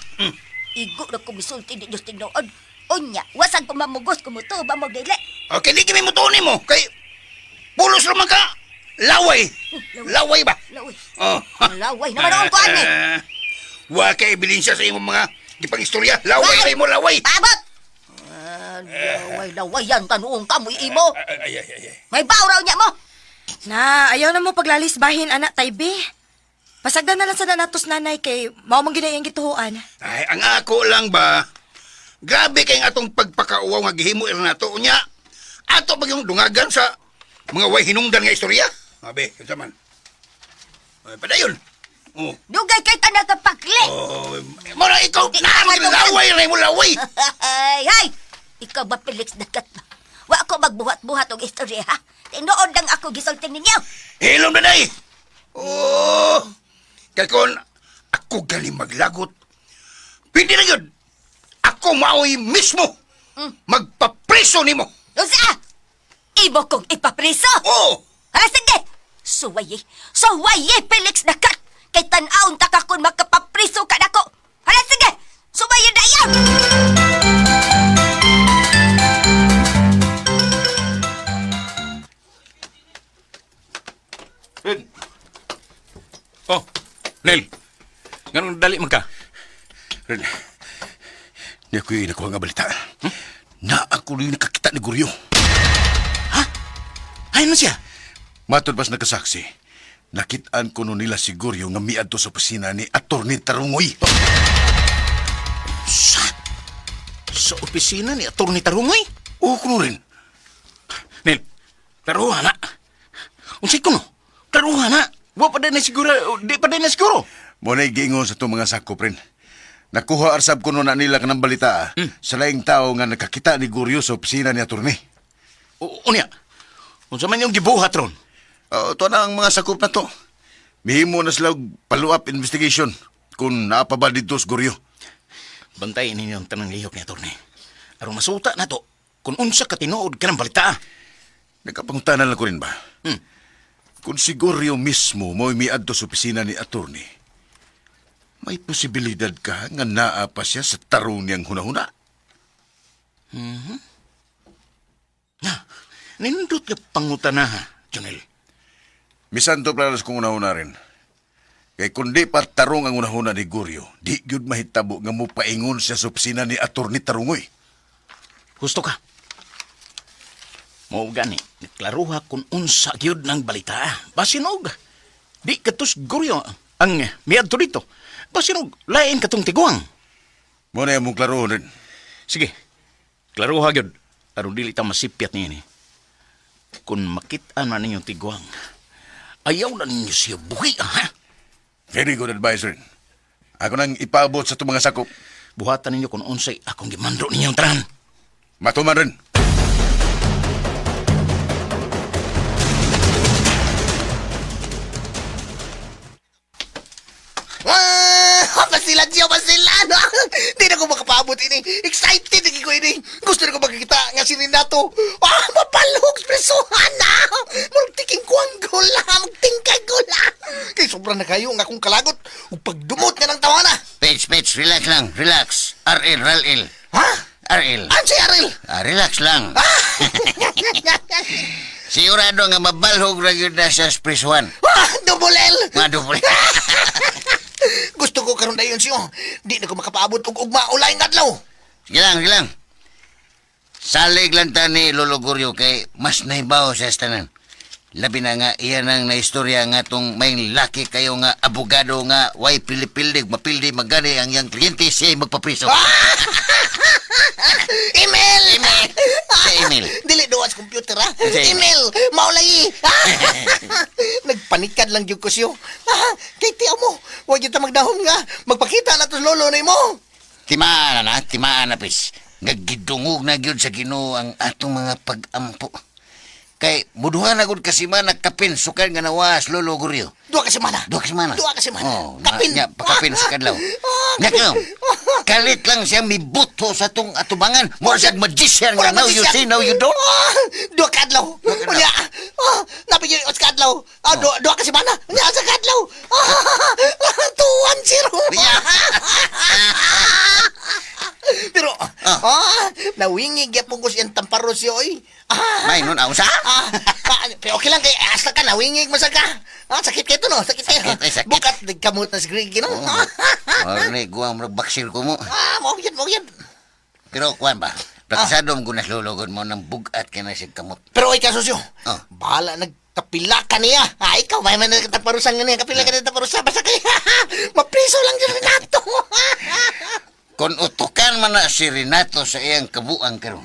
Igo na ko misulti ni Diyos tinuod. Unya, wasag ko mamugos kumuto ba mo dili. Okay, di kami mutunin mo. Kay pulos naman ka. Laway. Laway ba? Laway. Oh. Laway naman ang kuan eh. Wa kay ebidensya sa imong mga gipangistorya. Laway Ay! ra imo laway. Abot! Ah, laway, laway yan, tanuong kamoy imo. Ay ay ay. Ay. May bawraw niya mo. Na, ayaw na mo paglalis bahin, anak, tay, be. Pasagdan na lang sa nanatos nanay kay mao man gid ang gituhuan. Ay, ang ako lang ba? Grabe kay ang atong pagpakauwaw nga gihimo ira nato unya. Ato pag yung dungagan sa mga way hinungdan nga istorya. Abe, kinsa man. Ay, padayon. Oh. Dugay kay tanan ka pakli. Oh, mara ikaw Di na ka madungan. laway ra imo laway. Ay, hay! Ikaw ba, Felix Dagat ba? Wa ko magbuhat-buhat og istorya, ha? Tinuod lang ako gisulti ninyo. Hilom na day. Oh. Kay kon ako gali maglagot. Pwede na yun. Ako maoy mismo magpapreso nimo. Unsa? Imo kong ipapriso. Oh. Hala, sige! Suwaye! Suwaye, Felix Dagat! Kay tan-awon ta ka kung makapapriso ka nako. Hala, sige! Suwaye na yan! Oh, Nel. Ganun dali man ka. Ren, di ako yung nakuha nga balita. Na ako yung nakakita ni Guryo. Ay, ano siya? Matod pas nagkasaksi, nakitaan ko nun nila si Guryo nga miadto sa opisina ni Atty. Tarungoy. Sa? Sa opisina ni Atty. Tarungoy? Oo, kuno rin. Nel, klaruha na. Unsay kuno? Klaruha na. Wa pa din na siguro, di pa din na siguro. Mo na'y giingon sa itong mga sakop rin. Nakuha arsab kuno na nila kanang balita sa laing tao nga nakakita ni Guryo sa opisina ni Atty. Unya, unsa man yung gibuhat ron? Ito na ang mga sakop na to. Mihimo na sila og follow-up investigation kung naa pa ba dito sa Guryo. Bantayin ninyo ang tanang lihok ni Atty. Aron masuta na to, kung unsa ka tinuod ka ng balita. Nagkapangutanan lang ko rin ba? Kung si Goryo mismo mo'y miadto sa opisina ni attorney, may posibilidad ka nga naa pa siya sa tarong niyang hunahuna. Na, nindot ka pangutana ha, Jonel. Misanto planas kung unahuna rin. Kay kung di pa tarong ang unahuna ni Goryo, di gyud mahitabo nga mopaingon siya sa opisina ni attorney Tarungoy. Gusto ka. Mao gani, klaruha kung unsa gyud ng balita. Basinog. Di katos guryo ang miadto dito. Basinog, lain katong tiguang. Mo na mong klaro rin. Sige, klaruha gyud. Aron dili ta masipyat niini. Kung makit-an man ninyong tiguang, ayaw na ninyo siya buhi, ha? Very good advice rin. Ako nang ipaabot sa itong mga sakop. Buhatan ninyo kung unsay akong gimando ninyong tanan. Matuman rin. Ah, basilan siya, basilan. Di na ko makapaabot ini. Excited na ko ini. Gusto na ko makikita nga si Renato. Ah, mapalhog presuhan na. Magtiking ko ang gula, magtingkay gula. Kay sobra na kayo ang akong kalagot ug pagdumot nga ng tawana. Page, Page, relax lang, relax. RL, RL. Ha? RL. Ano si Ariel? Ah, relax lang. Sigurado nga mabalhog ra gyud na sa prisuhan. Ah, double L. Mga double. Gusto ko karon dayon siyo. Di na ko makapaabot og ugma o laing adlaw. Sige lang, sige lang. Salig lang ta ni Lolo Goryo kay mas naibaw sa tanan. Labi na nga iyan ang naistorya nga tong may laki kayo nga abogado nga way pili-pildig, mapildi magani ang iyang kliyente siya magpapriso. Email! Email. Sa email. Dili doon sa computer, ha? Sa email. Email! Maulay! Nagpanikad lang gyud ko siyo. Ah, kay tiyaw mo, huwag yun ta magdahom nga. Magpakita na to sa lolo na mo. Timaan na, timaan na, pis. Nagidungog na gyud sa Ginoo ang atong mga pag-ampo. Kay muduha na gud kasi man nagkapin sukad nga nawas Lolo Guryo. 2 ka semana. 2 ka semana. 2 ka semana. Oh, Kapin. Na, nya, pakapin sa kadlaw. Ah, Nya kayo, kalit lang siya mibuto sa tong atubangan. Mo siya magician nga Murag now you magician. see, now you don't. Ah, 2 ka adlaw. 2 ka adlaw. Unya, napigil 8 ka adlaw. Ah, 2 ka semana. Unya sa kadlaw. Ah, 2-1-0. Pero, nawingig gyapon ko siyang tamparo siya, oy. Ah, May nun sa? Pero okay lang kay hasta ka nawingig man sa ka. Ah, sakit kayo to no, sakit kayo. Sakit, ay, sakit. Bukat nagkamot na si Greg, no? Oh, ni guwang murag baksil ko mo. Ah, mo yan, mo yan. Pero kuan ba? Praktisado mo gunas lulugod mo ng bugat ka na siya kamot. Pero oy kasusyo. Oh. Bahala nagkapila ka niya. Ah, ikaw may man nagtaparusan nga niya, kapila ka niya taparusan basta kay mapriso lang yun Renato. Kung utukan man na si Renato sa iyang kabuang karon,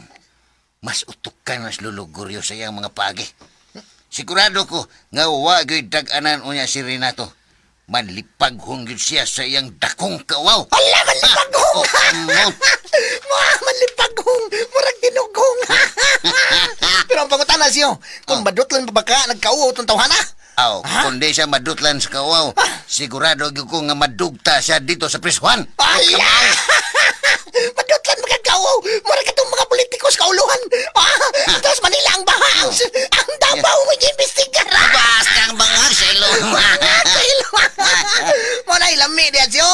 mas utukan na si Lolo Goryo sa iyang mga paagi. Sigurado ko nga wa gyud dag-anan unya si Renato. Manlipag gyud siya sa iyang dakong kawaw. Ala, manlipaghong. Oh, amot. Mga manlipaghong, murag dinughong. Pero ang pangutana siyo, kung badutlan pa ba ka nagkauaw tong tawhana? Aw, kung di siya madutlan sa kawaw, sigurado gyud ko nga madugta siya dito sa prisuhan. Ala! Madutlan magkagawaw! Mura ka itong mga politiko sa kauluhan! Ah, tapos Manila ang baha! Ang Davao may imbestigar! Basta ang bangag sa ilong. Sa ilo! Mo na ilami diya siyo!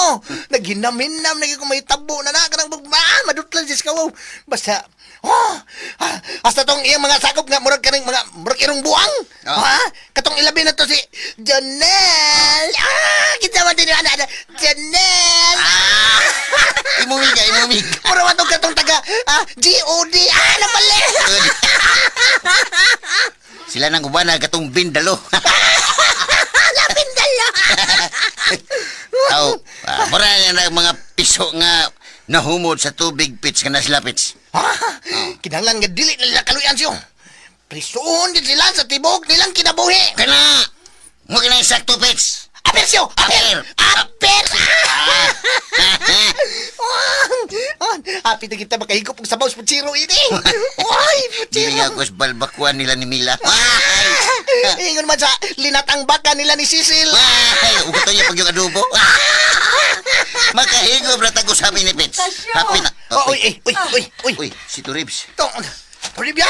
Naghinam-hinam, naging kung may tabo na na, kanang madutlan siya sa kawaw. Basta, oh, hasta tong iyang mga sakop nga, murag kaning mga, murag irong buang. Ah. Ha? Katong ilabi na to si Janelle! Ah, kita man din yung anak, Janelle! Ah! Imumig ka, imumig. Mura man tong katong taga G.O.D. Ah, napali! Sila nang uban na katong bindalo. Lapin dala! Aw, mura na ang mga piso nga nahumod sa tubig pits nga nasila pits. Ha? Kinahanglan nga dili na nila kaluyan siyo. Prisuon din sila sa tibok nilang kinabuhi. Kana! Mo kinang sakto pits. Aper siyo! Aper! Aper! Aper! Ah, happy na kita makahigop og sabaw sa putsiro ini. Uy, Dili putsiro. nga ako sa balbakuan nila ni Mila. Ay! Ingon man sa linatang baka nila ni Cecil. Ay! Ugato niya pag yung adobo. Makahigop na tago sa amin ni Pits. Happy na. Oh, uy, uy, uy, uy, uy. Uy, si Turibs. Tong, Toribia!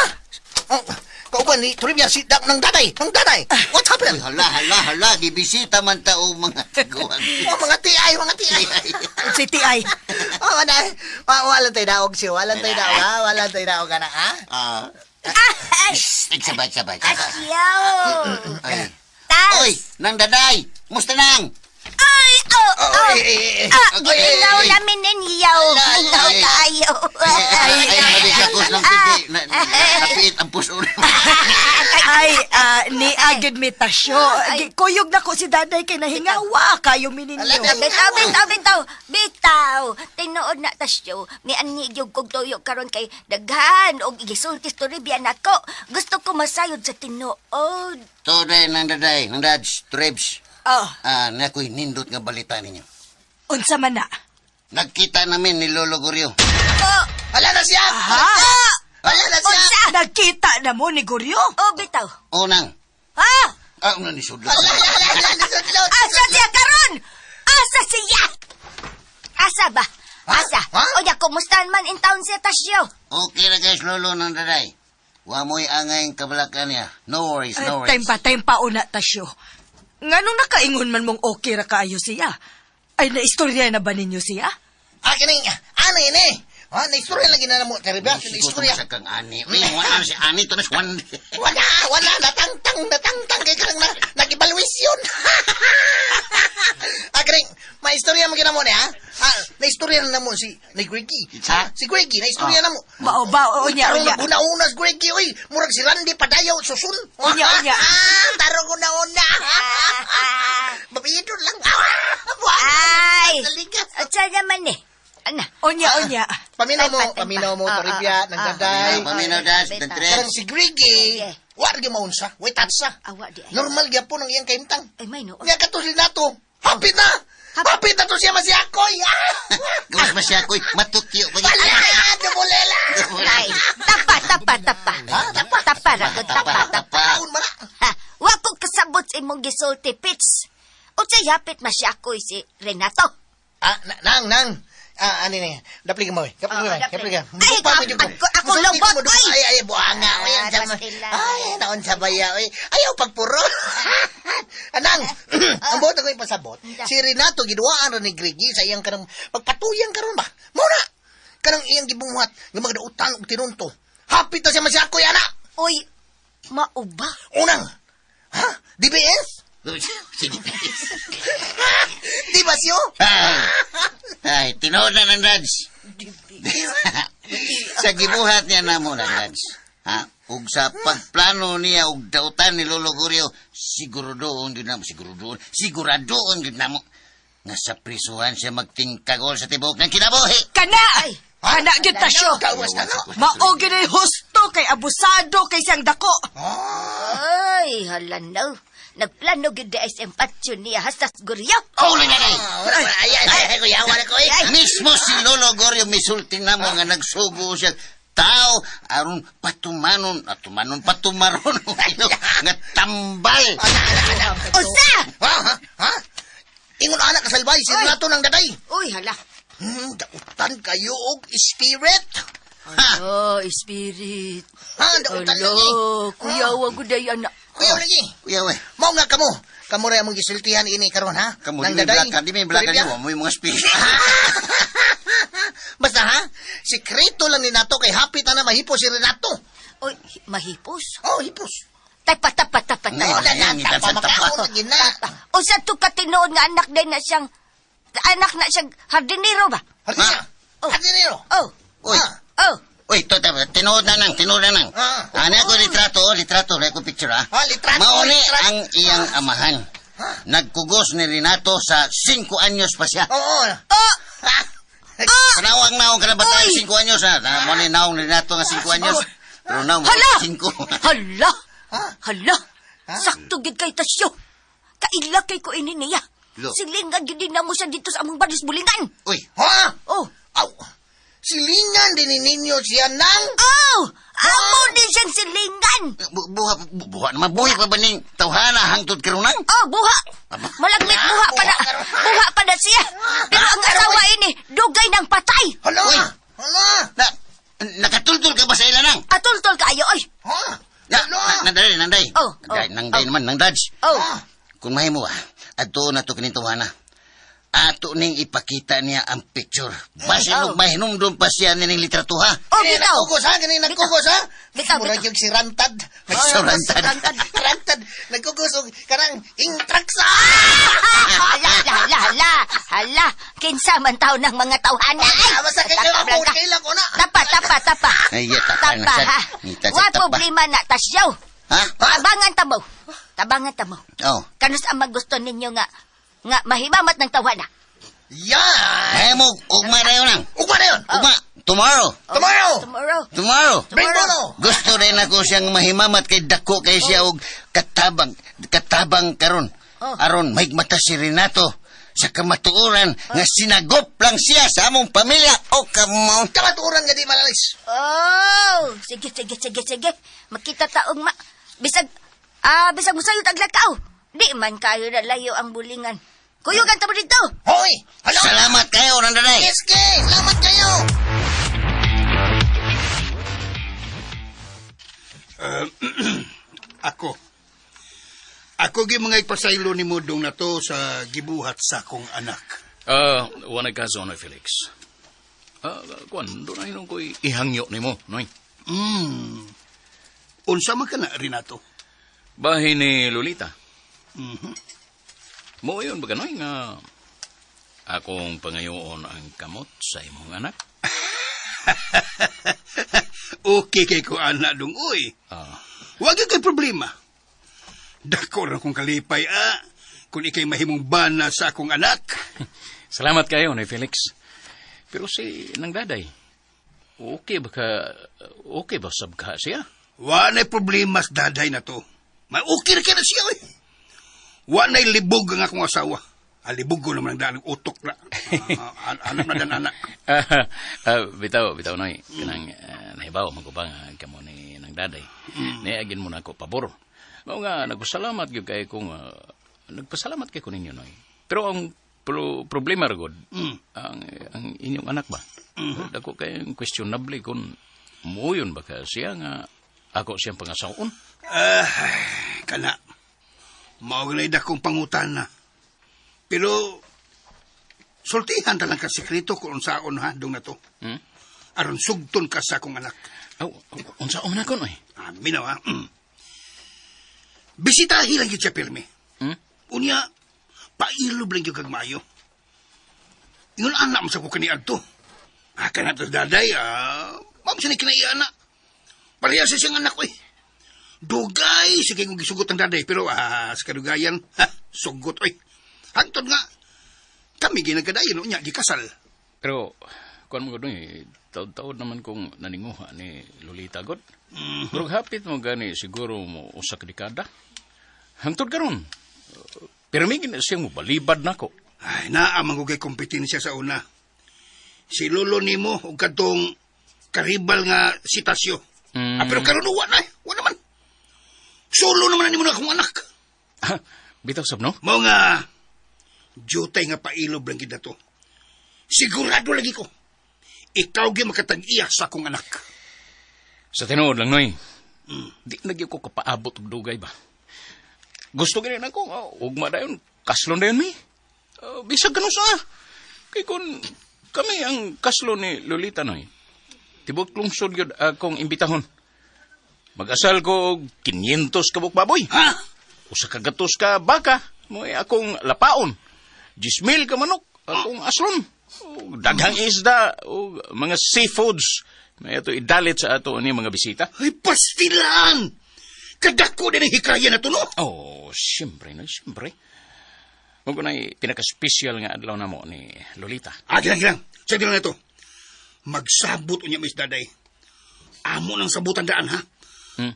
Oh, kauban ni Toribia si dak ng daday, ng daday. What happened? Uy, hala, hala, hala. Gibisita man tao mga tiguan. Oh, mga TI, mga TI. Si TI. Oh, wala. Wala tayo daog siyo. Wala tayo daog, ha? Wala tayo daog, ana, ha? Ah. Ay! Sabay, sabay, sabay. Asyaw! Ay. Tas! Uy, nang daday. Musta nang? Ay! Oh! Oh! Ay, ay, ay, ay. Ah! Ay, ay, Ingaw ay. namin ninyo! Ingaw ay. kayo! Ay, ay, ay, ay, ng pigi. Napiit ang puso. Ay, ni agad mi tasyo. Kuyog na ko si daday kay nahingawa kayo mi ninyo. Bitaw, bitaw, bitaw, bitaw. Tinuod na tasyo. Ni ani gyud kog tuyo karon kay daghan og gisulti storya nako. Gusto ko masayod sa tinuod. Today, nang daday, nang dads, Trebs. Oh, Ah, nakoy nindot nga balita ninyo. unsa man na? Nagkita namin ni Lolo Goryo. Oh, Wala na siya! Ha? Wala na siya! unsa? Nagkita na mo ni Guryo? Oh, bitaw. Unang. Ha? Ah, una ni Sudlo. Wala, wala, wala, wala, Asa siya karon? Asa siya? Asa ba? Asa? Ha? Oya, kumustahan man in town siya tasyo? Okay na guys, Lolo nang daday. Wa mo'y angay kabalakan niya. No worries, no worries. Tempa, tempa una tasyo. Nganong nakaingon man mong okay ra kaayo siya? Ay, naistorya na ba ninyo siya? Ah, kining, ano yun eh? Ah, naistorya lagi na mo, Toribia. Siguro Naistorya. sa kang ani. Uy, wala na si ani. Ito na si Juan. Wala, wala, natangtang, natangtang. Kaya kanang na, nag-evaluate yun. Ah, kining, maistorya mo gina mo niya, ha? Ah, naistorya na mo si, ni Greggy. Ha? Si Greggy, naistorya na mo. Mao ba? Unya, Tarong unya. naguna-una si Greggy, uy. Murag si Randy Padayaw, susun. Unya, unya. Ah, tarong una-una. Mapito lang. Ah, Ay! Naligas. Unsa naman eh? Ana. Unya, unya. Paminaw mo, Tempa, tempa. paminaw mo, Ah, Toribia, ah, ng ah. daday. Paminaw, dads, Bitaw. the Trebs. Parang si Greggy, Sige. wa gyud maunsa, way tatsa. Awa di ay. Normal gyapon ang iyang kahimtang. Ay, may noon. Nya kato si Nato, happy na! Happy na to siya masiyakoy! Ah! Gawas ba siya ko'y matukyo. Wala! Dumulela! Ay, tapa, tapa, tapa. Tapa, tapa, tapa, tapa. gisulti, Pits. Unsay hapit masyakoy si Renato? Ah, nang, nang. Ah, ani ni. Dapli ka mo. Eh. Dapli Oo, ka mo. dapli. Dapli ka. Ay, Mudupa mo jud ko. ako Musulti ko, lobot, mudupa. oy. Ay, ay, buanga. Oy, Ah, ang sama. pastila. Ay, naon sa baya. Oy. Ayaw pagpuro. Anang, ang buot ako ipasabot. Si Renato giduwaan ra ni Gregi sa iyang kanang pagpatuyang karon ba. Mao na. Kanang iyang gibuhat nga magdautan og tinunto. Hapit na siya masyakoy ana. Uy, mauba. Unang. Ha? DBS? Di ba siyo? Ay, ay tinuod na ng Raj. Sa gibuhat niya na mo ng Raj. Ha? Ug sa pagplano niya og dautan ni Lolo Gorio, siguradoon gyud namo, siguradoon, siguradoon gyud namo nga sa prisuhan siya magtingkagol sa tibok ng kinabuhi. Kana! Kana gyud ta siya. Gawas na no. Mao gyud ay husto kay abusado kay siyang dako. Ay, hala no. Nagplano gyud di SM Patyon niya hastas guryo. Oh, na ay! Ay, ay, ay, ay, kuya, wala ko eh. Mismo si Lolo Gorio misulti namo nga nagsugo siya tao aron patumanon at tumanon patumaron nga tambal. Usa! Ha? Ha? Ha? Ingon anak kasalbay, si Renato ng daday. Uy, hala. Dautan kayo og spirit. Ha? Oh, spirit. Ha, dautan Hala, lagi. kuya, wag ko day anak. Kuya lagi. Kuya we. Mao nga kamo. Kamo ra among gisultihan ini karon ha. Kamu Nang di may daday. blakan, di may blakan Sorry, mo, mo yung mga spirit. Basta ha, sikreto lang ni Nato kay hapit na mahipos si Renato. Uy, mahipos. Oh, hipos. Tapa, tapa, tapa, Ay, tapa. Wala na, ngitan tapa sa tapa. makaon lagi na. Usa to katinuod nga anak din na siyang anak na siyang hardinero ba? Hardinero. Oh. Hardinero. Oh, Uy. Ah. oh. Uy, to, to, tinuod na nang, tinuod na nang. Ah. Ano ako litrato, oh, litrato, na ako picture ha. Ah, litrato, Mauni litrato. ang iyang amahan. Nagkugos ni Renato sa 5 anyos pa siya. Oo. Oh, Ah. Panawang naong kalabataan, Uy! 5 anyos ha. Na, mo ni naong ni Renato nga 5 anyos. Pero naong Hala! 5. Hala! Hala! Sakto gid kay Tasyo. Kaila kay ko ini niya. Lo. Silingan gid din na mo siya dito sa among baris bulingan. Uy, Ha? Oh. Aw. Silingan din ni ninyo siya nang Oh! Amo din siyang silingan. buha, buha naman, buhi pa ba ning tawhana hangtod karunang? Oh, buha. Malagmit buha pa na. Buha pa na siya. Pero ang asawa ini, dugay ng patay. Hala! Uy. Hala! Na, nakatultol ka ba sa ilanang? Atultol kaayo oy. Ha? Na, Hala! nanday, nanday. Oh, oh, Nanday, nanday oh. naman, nang dodge. Oh. Kung mahimo ah, adto na to kining tawhana. Ato ning ipakita niya ang picture. Basin Oh. og mahinumdum pa siya nining litratuha. Oh, Kini bitaw. nagkugos ha? Kini nagkugos ha? Bitaw, Murag bitaw. yung si Rantad. Si Rantad. Rantad. Rantad. Nagkugos og kanang intraksa. Hala, hala, hala, hala. Hala, kinsa man taw ng mga tawhana. Ay, Ah, basta kay Tapa, kay blanca. kailan ko na. Tapa, tapa, tapa. Ay, yeah, tapa na Tapa, sad. ha. Ngita sa Wa tapa. problema na tasyaw. Ha? Tabangan tamo. Tabangan tamo. Oh. Kanus ang magusto ninyo nga nga mahimamat ng tawhana. Yan. Mahimo ugma na yun ang. Ugma na yun. Ugma tomorrow. Tomorrow. Tomorrow. Tomorrow. Bring bono. Gusto rin ako siyang mahimamat kay dako kay siya og katabang katabang karon. Oh. Aron mahigmata si Renato sa kamatuoran nga sinagop lang siya sa among pamilya. Oh, come on. Kamatuoran nga di malalis. Oh, sige, sige, sige, sige. Makita taong ma... Bisag, bisag musayot ang lakaw. Di man kayo na layo ang bulingan. Kuyugan tamo dito. Hoy! Hala! Salamat kayo, Nandanay. SK! Salamat kayo! Ako. Ako gi mga ipasaylo ni Mudong na to sa gibuhat sa akong anak. Ah, wala kaso, Noy Felix. Ah, kuan, doon na hinong ko'y ihangyo ni mo, Noy. Unsa man ka na, Renato? Bahin ni Lolita. Mo yun ba ka, Noy, nga akong pangayoon ang kamot sa imong anak? Okay kay ko anak dong, uy. Ah, Wag gyud kay problema. Dako ra kong kalipay, ah. Kung ikay mahimong bana sa akong anak. salamat kayo, Noy Felix. Pero si nang daday, okay ba ka, okay ba sabka siya? Wa na'y problema sa daday na to. May okay ra kay na siya, uy. Wa na'y libog ang akong asawa. Alibog ko naman ang daan ng utok na. Ah, anak na dan anak. Bitaw, bitaw noy. Kanang nahibaw man ko ba nga kamo ni nang daday. Niagin mo na ako pabor. Mao nga nagpasalamat gyud kay kung Nagpasalamat kay ko ninyo, Noy. Pero ang problema ragod, ang inyong anak ba? Dako kay questionable kung muyon ba ka siya nga ako siyang pangasaon. Ah, kana. Mao na dakong pangutan na. Pero sultihan ta lang ka sekreto kung unsaon ha dong na to. Aron sugton ka sa akong anak. Aw, unsaon na ko, Noy? Ah, minaw ha. Bisitahi lang gyud siya pirmi. Unya, pailob lang gyud kag maayo. Ingon anak mo sa ko kaniadto. Ah, kana to daday, ma'am siya ni kinaiya na. Pareha sa siyang anak ko eh. Dugay, sige kong gisugot ang daday, pero sa kadugayan, ha, sugot oy. Hangtod nga, kami ginagkadayon, unya, gikasal. Pero, kuan mo gud, taod-taod naman kong naninguha ni Lolita god. Pero hapit mo gani siguro mo usa ka dekada. Hangtod karon. Pero may gina siyang mobalibad nako. Ay, naa man ko kay kompetensya sa una. Si lolo nimo og kadtong karibal nga sitasyo. Ah, pero karon wa na eh. Wa naman. Solo naman na nimo na akong anak. Ha, bitaw sab no? Mao nga jutay nga pailob lang gid to. Sigurado lagi ko. Ikaw gyud makatag-iya sa akong anak. Sa tinuod lang, Noy. Di na gyud ko kapaabot og dugay ba. Gusto gani nako ugma dayon, kaslon dayon mi. Bisag kanus ah. Kay kun kami ang kaslo ni Lolita, Noy. Tibok lungsod gyud akong imbitahon. Mag-asal ko og 500 ka buok baboy. Ha? Usa ka gatos ka baka, mo'y akong lapaon. 10,000 ka manok, akong aslon. Og daghang isda og mga seafoods. May ato idalit sa ato ni mga bisita. Ay, pastilan! Kadako din ang hikaya na to, no? Oh, siyempre, no, siyempre. Mao na'y pinaka-special nga adlaw na mo ni Lolita. Ah, gilang, gilang. Sige lang na ito. Magsabot unya, Miss Daday. Amo nang sabutan daan, ha?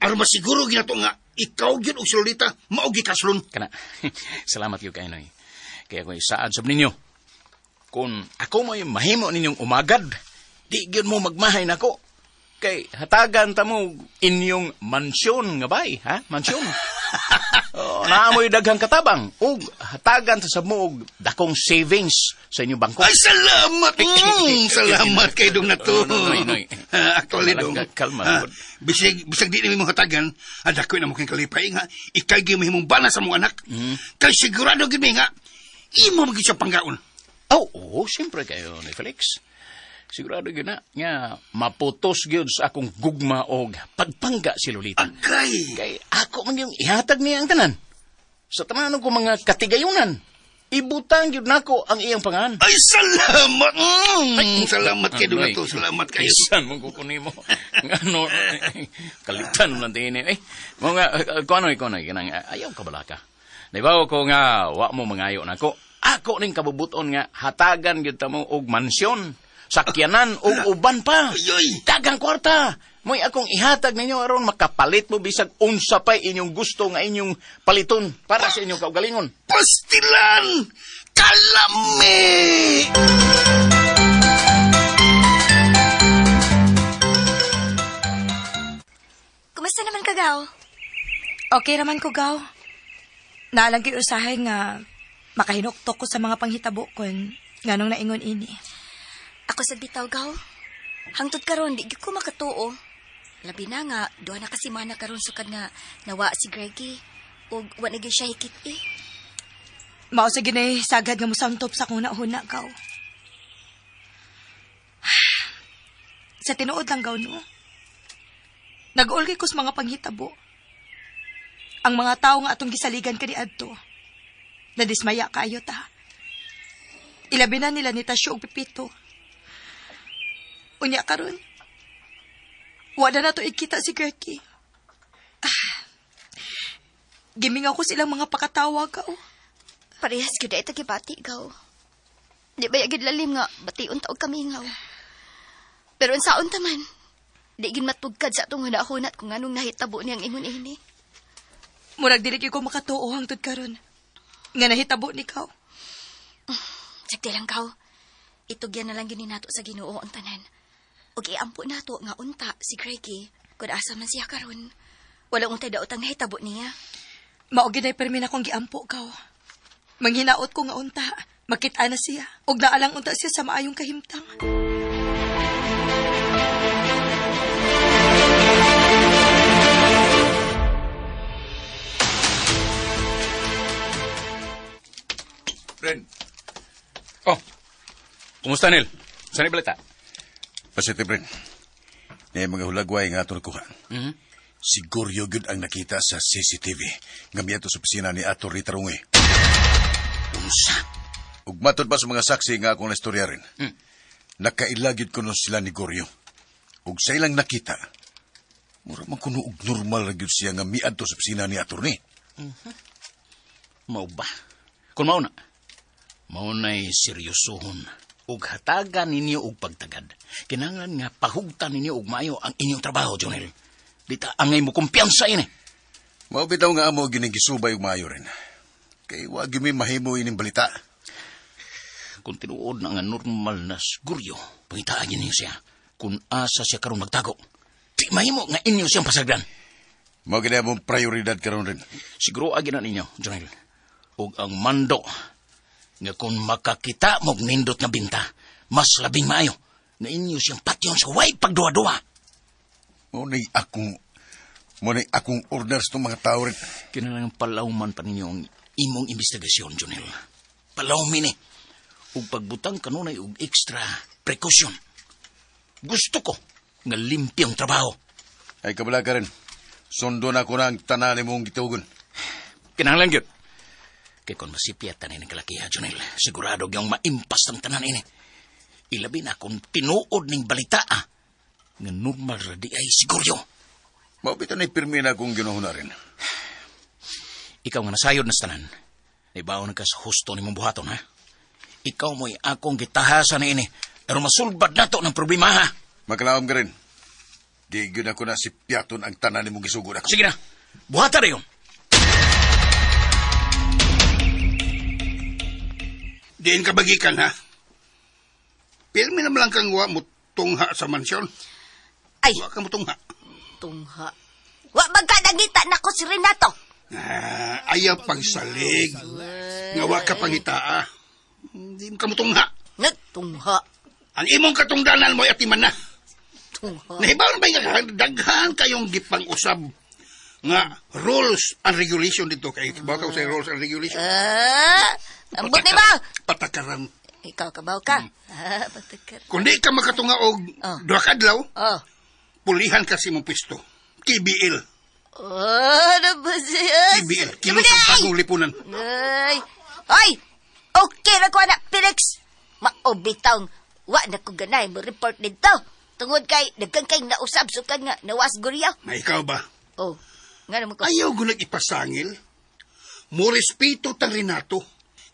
Aron masiguro ginato nga, ikaw gyud og si Lolita, mao gikaslon. Kana, salamat gyud kay Noy. Kaya kung isaad sab ninyo, kung ako may mahimo ninyong umagad, di gyud mo magmahay nako. Kay hatagan ta mo inyong mansyon nga bay, ha? Mansyon. Oh, naamoy daghang katabang ug hatagan ta sa mo og dakong savings sa inyong bangko. Ay, salamat! Salamat kay dong na to. No, no, no, no. Actually, dong. Kalma, kalma. Bisag di nami mo hatagan, dako na mo kay kalipay nga, ikay gyud mahimong bana sa mong anak. Kay sigurado gyud mi nga, imo man gyud siya panggaon. Oh, oo, siyempre kayo ni Felix. Sigurado gyud na nga maputos gyud sa akong gugma og pagpangga si Lolita. Agay! Kay ako man yung ihatag niya ang tanan. Sa tanan ko mga katigayunan, ibutang gyud nako ang iyang pangan. Ay, salamat! Salamat kay dong na Anoy. to. Salamat kayo. Isan mo ko nimo. Ngano kalitan mo lang din eh. Mga kuanoy kuanoy kanang ayaw ka balaka. Naibaw ko nga wa mo mangayo nako. Ako ning kabubuton nga hatagan gyud ta mo og mansyon, sakyanan ug uban pa. Ayoy! Dagang kwarta. Mo'y akong ihatag ninyo aron makapalit mo bisag unsa pa'y inyong gusto nga inyong paliton para sa inyong kaugalingon. Pastilan! Kalami! Kumusta naman ka, Gaw? Okay raman ko, Gaw. Naalang kay usahay nga makahinuktok ko sa mga panghitabo kon nganong naingon ini. Ako sa bitaw, Gaw. Hangtod karon di gyud ko makatuo. Labi na nga, duha na kasi mana karon sukad nga nawa si Greggy ug wa na gyud siya hikit eh. Mao sa ginay sagad nga mosantop sa akong nahuna, Gaw. Sa tinuod lang, Gaw, no? Nag-ulgay ko sa mga panghitabo. Ang mga tao nga atong gisaligan kaniadto. Nadismaya kaayo ta. Ilabi na nila ni Tasyo og Pipito. Unya karon. Wala na to ikita si Gertie. Gimingaw ko silang mga pakatawa, Gaw. Parehas gyud ay tagibati, Gaw. Di ba yagid lalim nga bation ta og kamingaw. Pero unsaon ta man, di gid matugkad sa atong hunahunat kung anong nahitabo niyang ingon ini. Murag dili gyud ko makatuo hangtod karon. Nga nahitabo ni Gaw. Sagdi lang, Gaw. Itugyan na lang gyud ni nato sa Ginoo ang tanan. Ug iampo nato nga unta si Greggy kun asa man siya karon. Wala untay daotang nahitabo niya. Mao gyud ay permi na akong giampo, Gaw. Manghinaot ko nga unta, makita na siya. Ug naalang unta siya sa maayong kahimtang. Ren. Oh, kumusta, Neil? Saan balita? Pasete, Bren. Na mga hulagway nga ato nakuha. Mhm. Siguro gyud ang nakita sa CCTV nga miadto sa opisina ni Ato Rita Rungi. Unsa? Ug matod pa sa mga saksi nga akong naistorya rin. Mm. Nakaila gyud kuno sila ni Goryo. Ug sa ilang nakita, mura man kuno og normal ra gyud siya nga miadto sa opisina ni attorney. Mao ba? Kung mao na, mao na'y seryosohon ug hatagan ninyo og pagtagad. Kinahanglan nga pahugtan ninyo og maayo ang inyong trabaho, Jonel. Di ta angay mo kumpiyansa ini. Mao bitaw nga amo ginigisubay og maayo rin. Kay wa gyud mi mahimo ining balita. Kung tinuod na nga normal na siguryo, pangitaan ninyo siya kung asa siya karon magtago. Di mahimo nga inyo siyang pasagdan. Mao gid among prioridad karon rin. Siguro agi na ninyo, Jonel. Ug ang mando nga kung makakita mo'g nindot nga binta, mas labing maayo nga inyo siyang patyon sa way pagduwa-duwa. Mao nay akong mao nay akong orders tong mga tao rin. Kinahanglan palawman pa ninyo ang imong investigasyon, Jonel. Palawmin eh. Ug pagbutang kanunay og extra precaution. Gusto ko nga limpyong trabaho. Ay kabala ka rin. Sundo na ko na ang tanan mong gitugon. Kinahanglan gyud. Kay kung masipyat tanin ng kalakiha, Jonel, sigurado gyung maimpas ang tanan ini. Ilabi na kung tinuod ning balita, ah, nga normal ra di ay siguryo. Mao bitaw nay pirmi na akong ginuhuna rin. Ikaw nga nasayod na sa tanan. Ibaon ka sa husto nimong buhaton, ha? Ikaw mo'y akong gitahasan ni ini. Pero masulbad na to ng problema, ha? Makalaom ka rin. Di gyud ako na si Piaton ang tanan nimong gisugod ako. Sige na, buhata na yun. Diin ka bagikan, ha? Pirmi naman lang kang wa mo tungha sa mansyon. Ay, Wa ka mo tungha. tungha. Wa man ka nangita nako si Renato. Ah, ayaw pagsalig. Nga wa ka pangitaa. Hindi mo ka mo tungha. Nagtungha. Ang imong katungdanan mo ay atiman na. Tungha. Nahibaw na ba nga daghan kayong gipang-usab nga rules and regulation dito kay baka sa rules and regulation. Ah, ambot ni ba? Patakaran. Ikaw kabaw ka. Ah, patakar. Kung di ka makatunga og Oh. duha ka adlaw, Oh. pulihan ka sa imong pwesto. KBL. Oh, ano ba siya? KBL. Kilos ang bagong lipunan. Ay! Ay! Okay ra ko na, Felix! Maobitaw, wa na ko ganay mo report dito. Tungod kay, daghan kay nausab sukan nga, nawas gurya. Na ikaw ba? Oh, nga naman ko. Ayaw gulag ipasangil. Mo respeto tang Renato.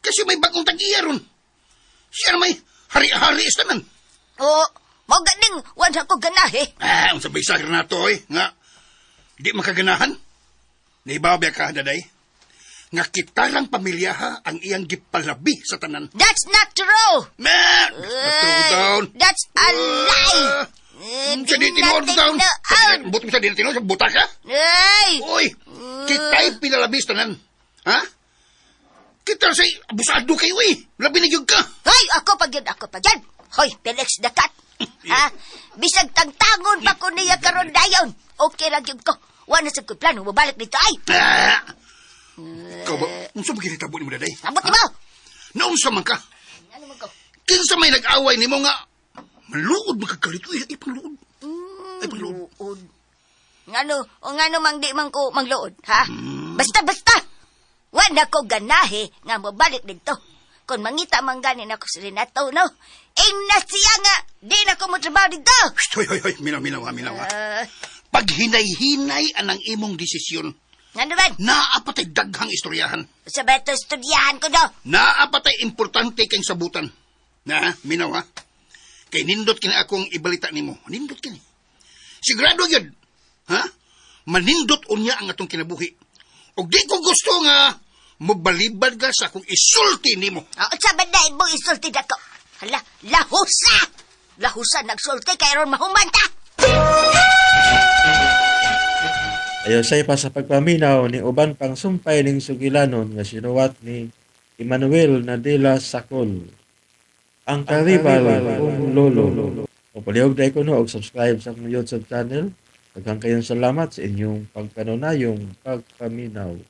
Kasi may bagong tag-iya ron. Siya na may hari-hari sa tanan. Oo, mao ganing, wa na ko ganahe. Ah, ang sabay sa Renato oy, nga di makaganahan. Naibaw ka daday. Nga kitarang pamilya ha ang iyang gipalabi sa tanan. That's not true! Man! That's true down. That's a lie! Eh, Sa di tinuod natin down. noon. But mo sa di tinuod, buta ka. Ay! Uy, kita'y pinalabi sa tanan. Ha? Kita sa abusado kayo eh. Labi na yun ka. Hoy, ako pag yun, ako pag yun. Hoy, Felix Dakat. Ha? Bisag tangtangon pa ko niya karon dayon. Okay ra gyud ko. Wa na sa ko plano mobalik dito ay. Ah! Ikaw ba? Unsa ba kinitabo ni mo daday? Ambot nimo. Naunsa man ka? Ano man ko? Kinsa may nag-away nimo nga maluod makakalit. Uy, ay pangluod. Ay pangluod. Luod. Ngano, o ngano mang di man ko mangluod, ha? Basta basta. Wa na ko ganahe nga mobalik dito. Kung mangita man gani nako si Renato, no? Ing na siya nga, di na ko motrabaho dito. Shh, Hoy, hoy, hoy. Minaw, minaw, ha, minaw, ha. Ah, Paghinay-hinay anang imong desisyon, ngano man? naapatay daghang istoryahan. Sa beto estudyahan ko do. Naapatay importante kang sabutan. Na, minaw ha. Kay nindot kini akong ibalita nimo. Nindot kini. Sigurado gyud. Ha? Manindot unya ang atong kinabuhi. Og di ko gusto nga mobalibad ka sa akong isulti nimo. Ah, unsa man na imong isulti nako? Hala, lahusa! Lahusa nagsulti kay ron mahuman ta. Ayon sa pa sa pagpaminaw ni uban pang sumpay ning sugilanon nga sinuwat ni Emmanuel Nadela Sakol. Ang karibal kong lolo. O palihog na ko no, og subscribe sa akong YouTube channel. Daghang kayong salamat sa inyong pagkanunayong pagpaminaw.